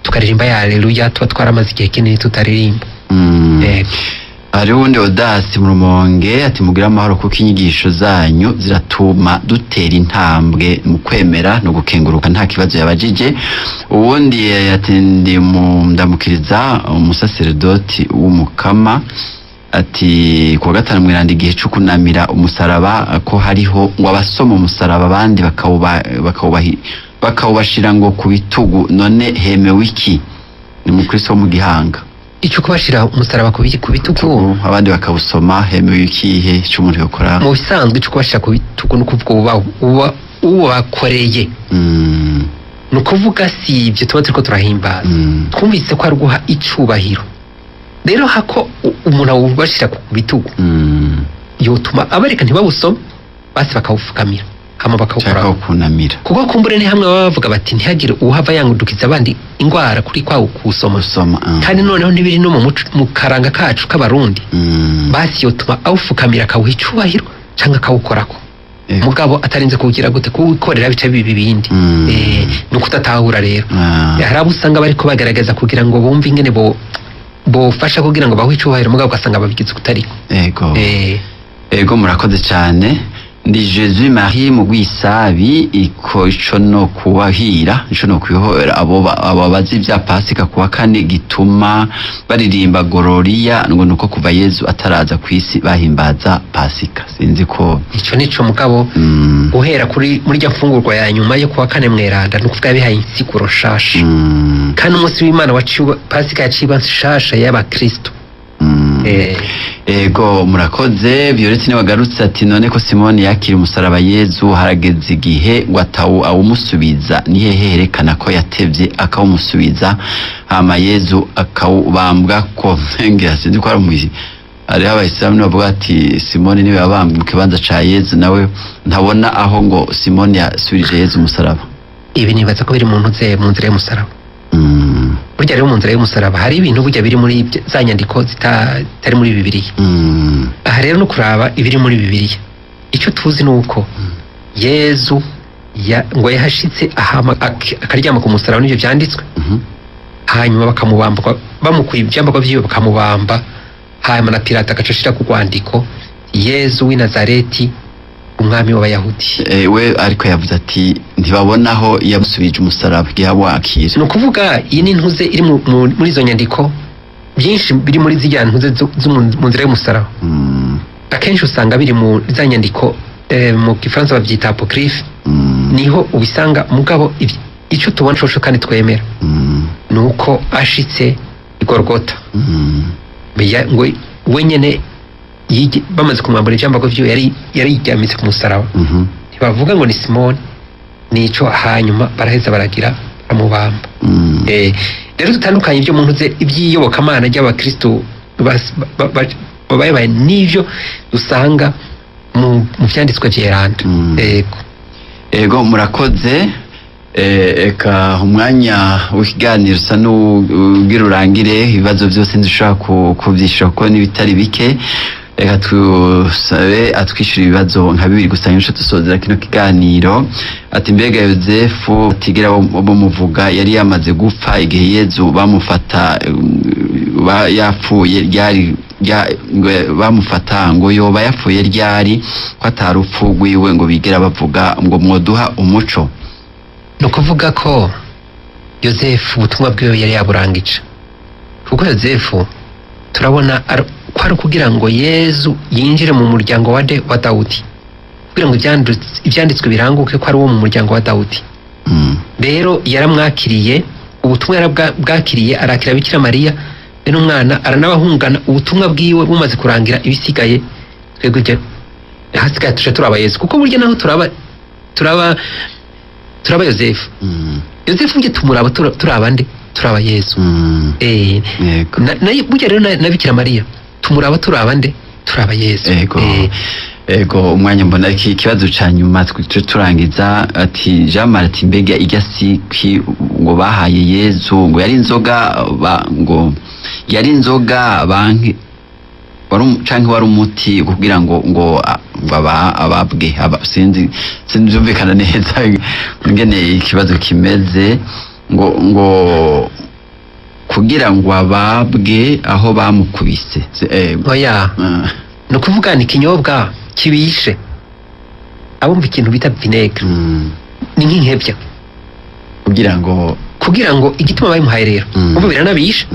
tukaririmba ya haleluya tuba twaramaze igihe kinini tutaririmba. Hariho uwundi Odasi mu Rumonge ati mugire amahoro, kuko inyigisho zanyu ziratuma dutera intambwe mu kwemera no gukenguruka. Nta kibazo yabajije. Uwundi ati ndi mu ndamukiriza umusaseredoti w'umukama, ati kuwa gatanu mweranda igihe cyo kunamira umusaraba, ko hariho ngo abasoma umusaraba abandi bakawubashira ngo ku bitugu, none hemewe iki? Ni mukristo wo mu Gihanga. Icyo kubashira umusaraba ku bitugu, abandi bakawusoma, hemewe ikihe icyo umuntu yakora? Mu bisanzwe icyo kubashira ku bitugu ni ukuvuga uba ubakoreye. Ni ukuvuga si ibyo tuba turiko turahimbaza. Twumvise ko ari guha icubahiro rero, hako umuntu awubashira ku bitugu, yotuma abareka ntibawusome, basi bakawufukamira hama bakawukora. Kunamira. Kuko kumbure ni hamwe baba bavuga bati ntihagire uwuhava yandukiza abandi ingwara kuri kwa kusoma. Kandi noneho ntibiri no mu karanga kacu k'abarundi. Basi yotuma awufukamira akawuha icubahiro canke akawukorako. Mugabo atarinze kuwugira gute, kuwukorera bica biba ibindi. Ni ukudatahura rero. Hari abo usanga bariko bagerageza kugira ngo bumve ingene bofasha kugira ngo bahe icubahiro, mugabo ugasanga babigize ukutariko. Ego. Ego, murakoze cyane. Ndi Jesus Marie mu Gwisabi, iko ico no kubahira, ico no kwihora abo bazi ibya Pasika kuwa kane, gituma baririmba Gloria ngo nuko kuva Yezu ataraza kwisi bahimbaza Pasika. Sinzi ko Ico nico, mugabo guhera kuri muri rya mfungurwa ya nyuma yo kuwa kane mweranda, ni ukuvuga yabihaye insiguro nshasha. Kandi umunsi w'Imana waciwe, Pasika yaciwe nshasha y'abakristo. Ego, murakoze. Violette niwe wagarutse ati none ko Simoni yakira umusaraba Yezu harageze igihe ngo awumusubiza, ni hehe herekana ko yatevye akawumusubiza, hama Yezu akawubambwa? Ko ngira sinzi ko Hariho abayisilamu bavuga ati Simoni niwe yabambwe mu kibanza ca Yezu, nawe ntabona aho ngo Simoni yasubirije Yezu umusaraba. Ibi nibaza ko biri mu ntuze, mu nzira y'umusaraba. Burya rero mu nzira y'umusaraba hari ibintu burya biri muri za nyandiko zitari muri Bibiliya. Aha rero no kuraba ibiri muri Bibiliya, icyo tuzi ni uko Yezu ngo yahashitse ahama akaryama ku musaraba, nibyo byanditswe. Hanyuma bakamubamba, bamukuye ibyambarwa vyiwe bakamubamba, hanyuma na Pilato agaca ashira ku rwandiko Yezu w'i Nazareti, umwami w'Abayahudi. We ariko yavuze ati ntibabonaho yamusubije umusaraba igihe awakira. Ni ukuvuga iyi ni intuze iri muri izo nyandiko, byinshi biri muri ziriya ntuze zo mu nzira y'umusaraba. Akenshi usanga biri mu za nyandiko, mu gifaransa babyita apocryphe. Niho ubisanga. Mugabo icyo tubona coco kandi twemera ni uko ashitse i Golgota, ngo we nyene bamaze kumwambura ivyambarwa vyiwe, yari yiryamitse ku musaraba. Ntibavuga ngo ni Simoni nico, hanyuma baraheza baragira bamubamba. Rero dutandukanye ibyo muntu ze iby'iyobokamana ry'abakristo babaye n'ivyo dusanga mu vyanditswe vyeranda. Yego. Ego, murakoze. Eka umwanya w'ikiganiro usa n'ugira urangire, ibibazo byose ntidushobora kuvyishura kuko n'ibitari bike. Reka tusabe atwishyura ibibazo nka bibiri gusa nyuma dusozera kino kiganiro. Ati mbega Yozefu atigera bamuvuga yari yamaze gupfa igihe Yezu bamufata, yapfuye ryari, bamufata ngo yoba yapfuye ryari, ko atarupfu rwiwe ngo bigera bavuga, ngo mwoduha umuco? Ni ukuvuga ko Yozefu ubutumwa bwiwe yari yaburangije, kuko Yozefu turabona ko ari ukugira ngo Yezu yinjire mu muryango wa de wa Dawudi, kugira ngo ivyanditswe biranguke ko ari uwo mu muryango wa Dawudi. Rero yaramwakiriye, ubutumwa yarabwakiriye, arakira Bikira Mariya be n'umwana, aranabahungana. Ubutumwa bwiwe bumaze kurangira, ibisigaye twebwe ibyo hasigaye tuje turaba Yezu, kuko burya naho turaba Yozefu. Yozefu nge tumuraba turaba nde? Turaba Yezu. Yego. Na burya rero na Bikira Mariya tumuraba turaba nde? Turaba Yezu. Ego. Ego, umwanya mbona iki kibazo ca nyuma turangiza. Ati Jean Martin, mbega irya siki ngo bahaye Yezu ngo yari inzoga ngo yari inzoga banki wari canke wari umuti kugira ngo ababwe sinzi sinzumvikana neza ngene ikibazo kimeze, ngo kugira ngo ababwe aho bamukubise. Oya. Ni ukuvuga ni ikinyobwa kibishe, abumva ikintu bita vinaigre, ni nk'inkebya. Kugira ngo igituma bayimuhaye rero, umva biranabishe.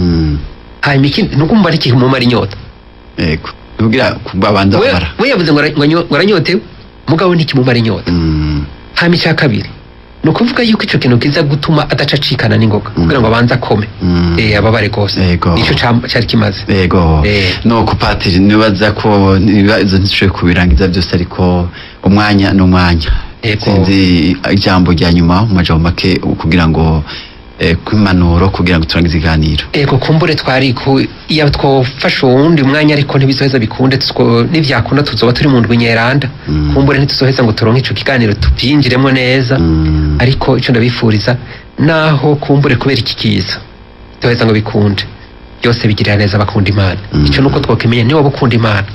Hanyuma ikindi ni ukumva ari ikimumara inyota. Yego, kugira kubabanza bara. We yavuze ngo aranyotewe, mugabo ntikimumara inyota. Hanyuma icya kabiri ni ukuvuga yuko ico kintu kiza gutuma adacacikana n'ingoga, kugira ngo abanze akome, ababare gose. Nico cari kimaze. Yego. Nuko Patiri, nibaza ko ibibazo ntishoboye kubirangiza byose, ariko umwanya n'umwanya. Sinzi ijambo rya nyuma mu majambo make kugira ngo kwimpanuro kugira ngo turangize ikiganiro. Ego, kumbure twari ku iya twofasha uwundi mwanya, ariko ntibizoheza bikunde, nivyakunda tuzoba turi mu ndwi nyeranda. Kumbure ntituzoheza ngo turonke ico kiganiro tuvyinjiremo neza. Ariko ico ndabifuriza, naho kumbure kubera iki kiza tuzoheza ngo bikunde, byose bigirira neza bakunda Imana. Ico nuko twokimenya, niba ukunda Imana,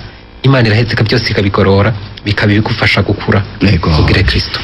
Imana iraheze byose ikabigorora, bikaba bigufasha gukura. Ego. Kugira Kristo.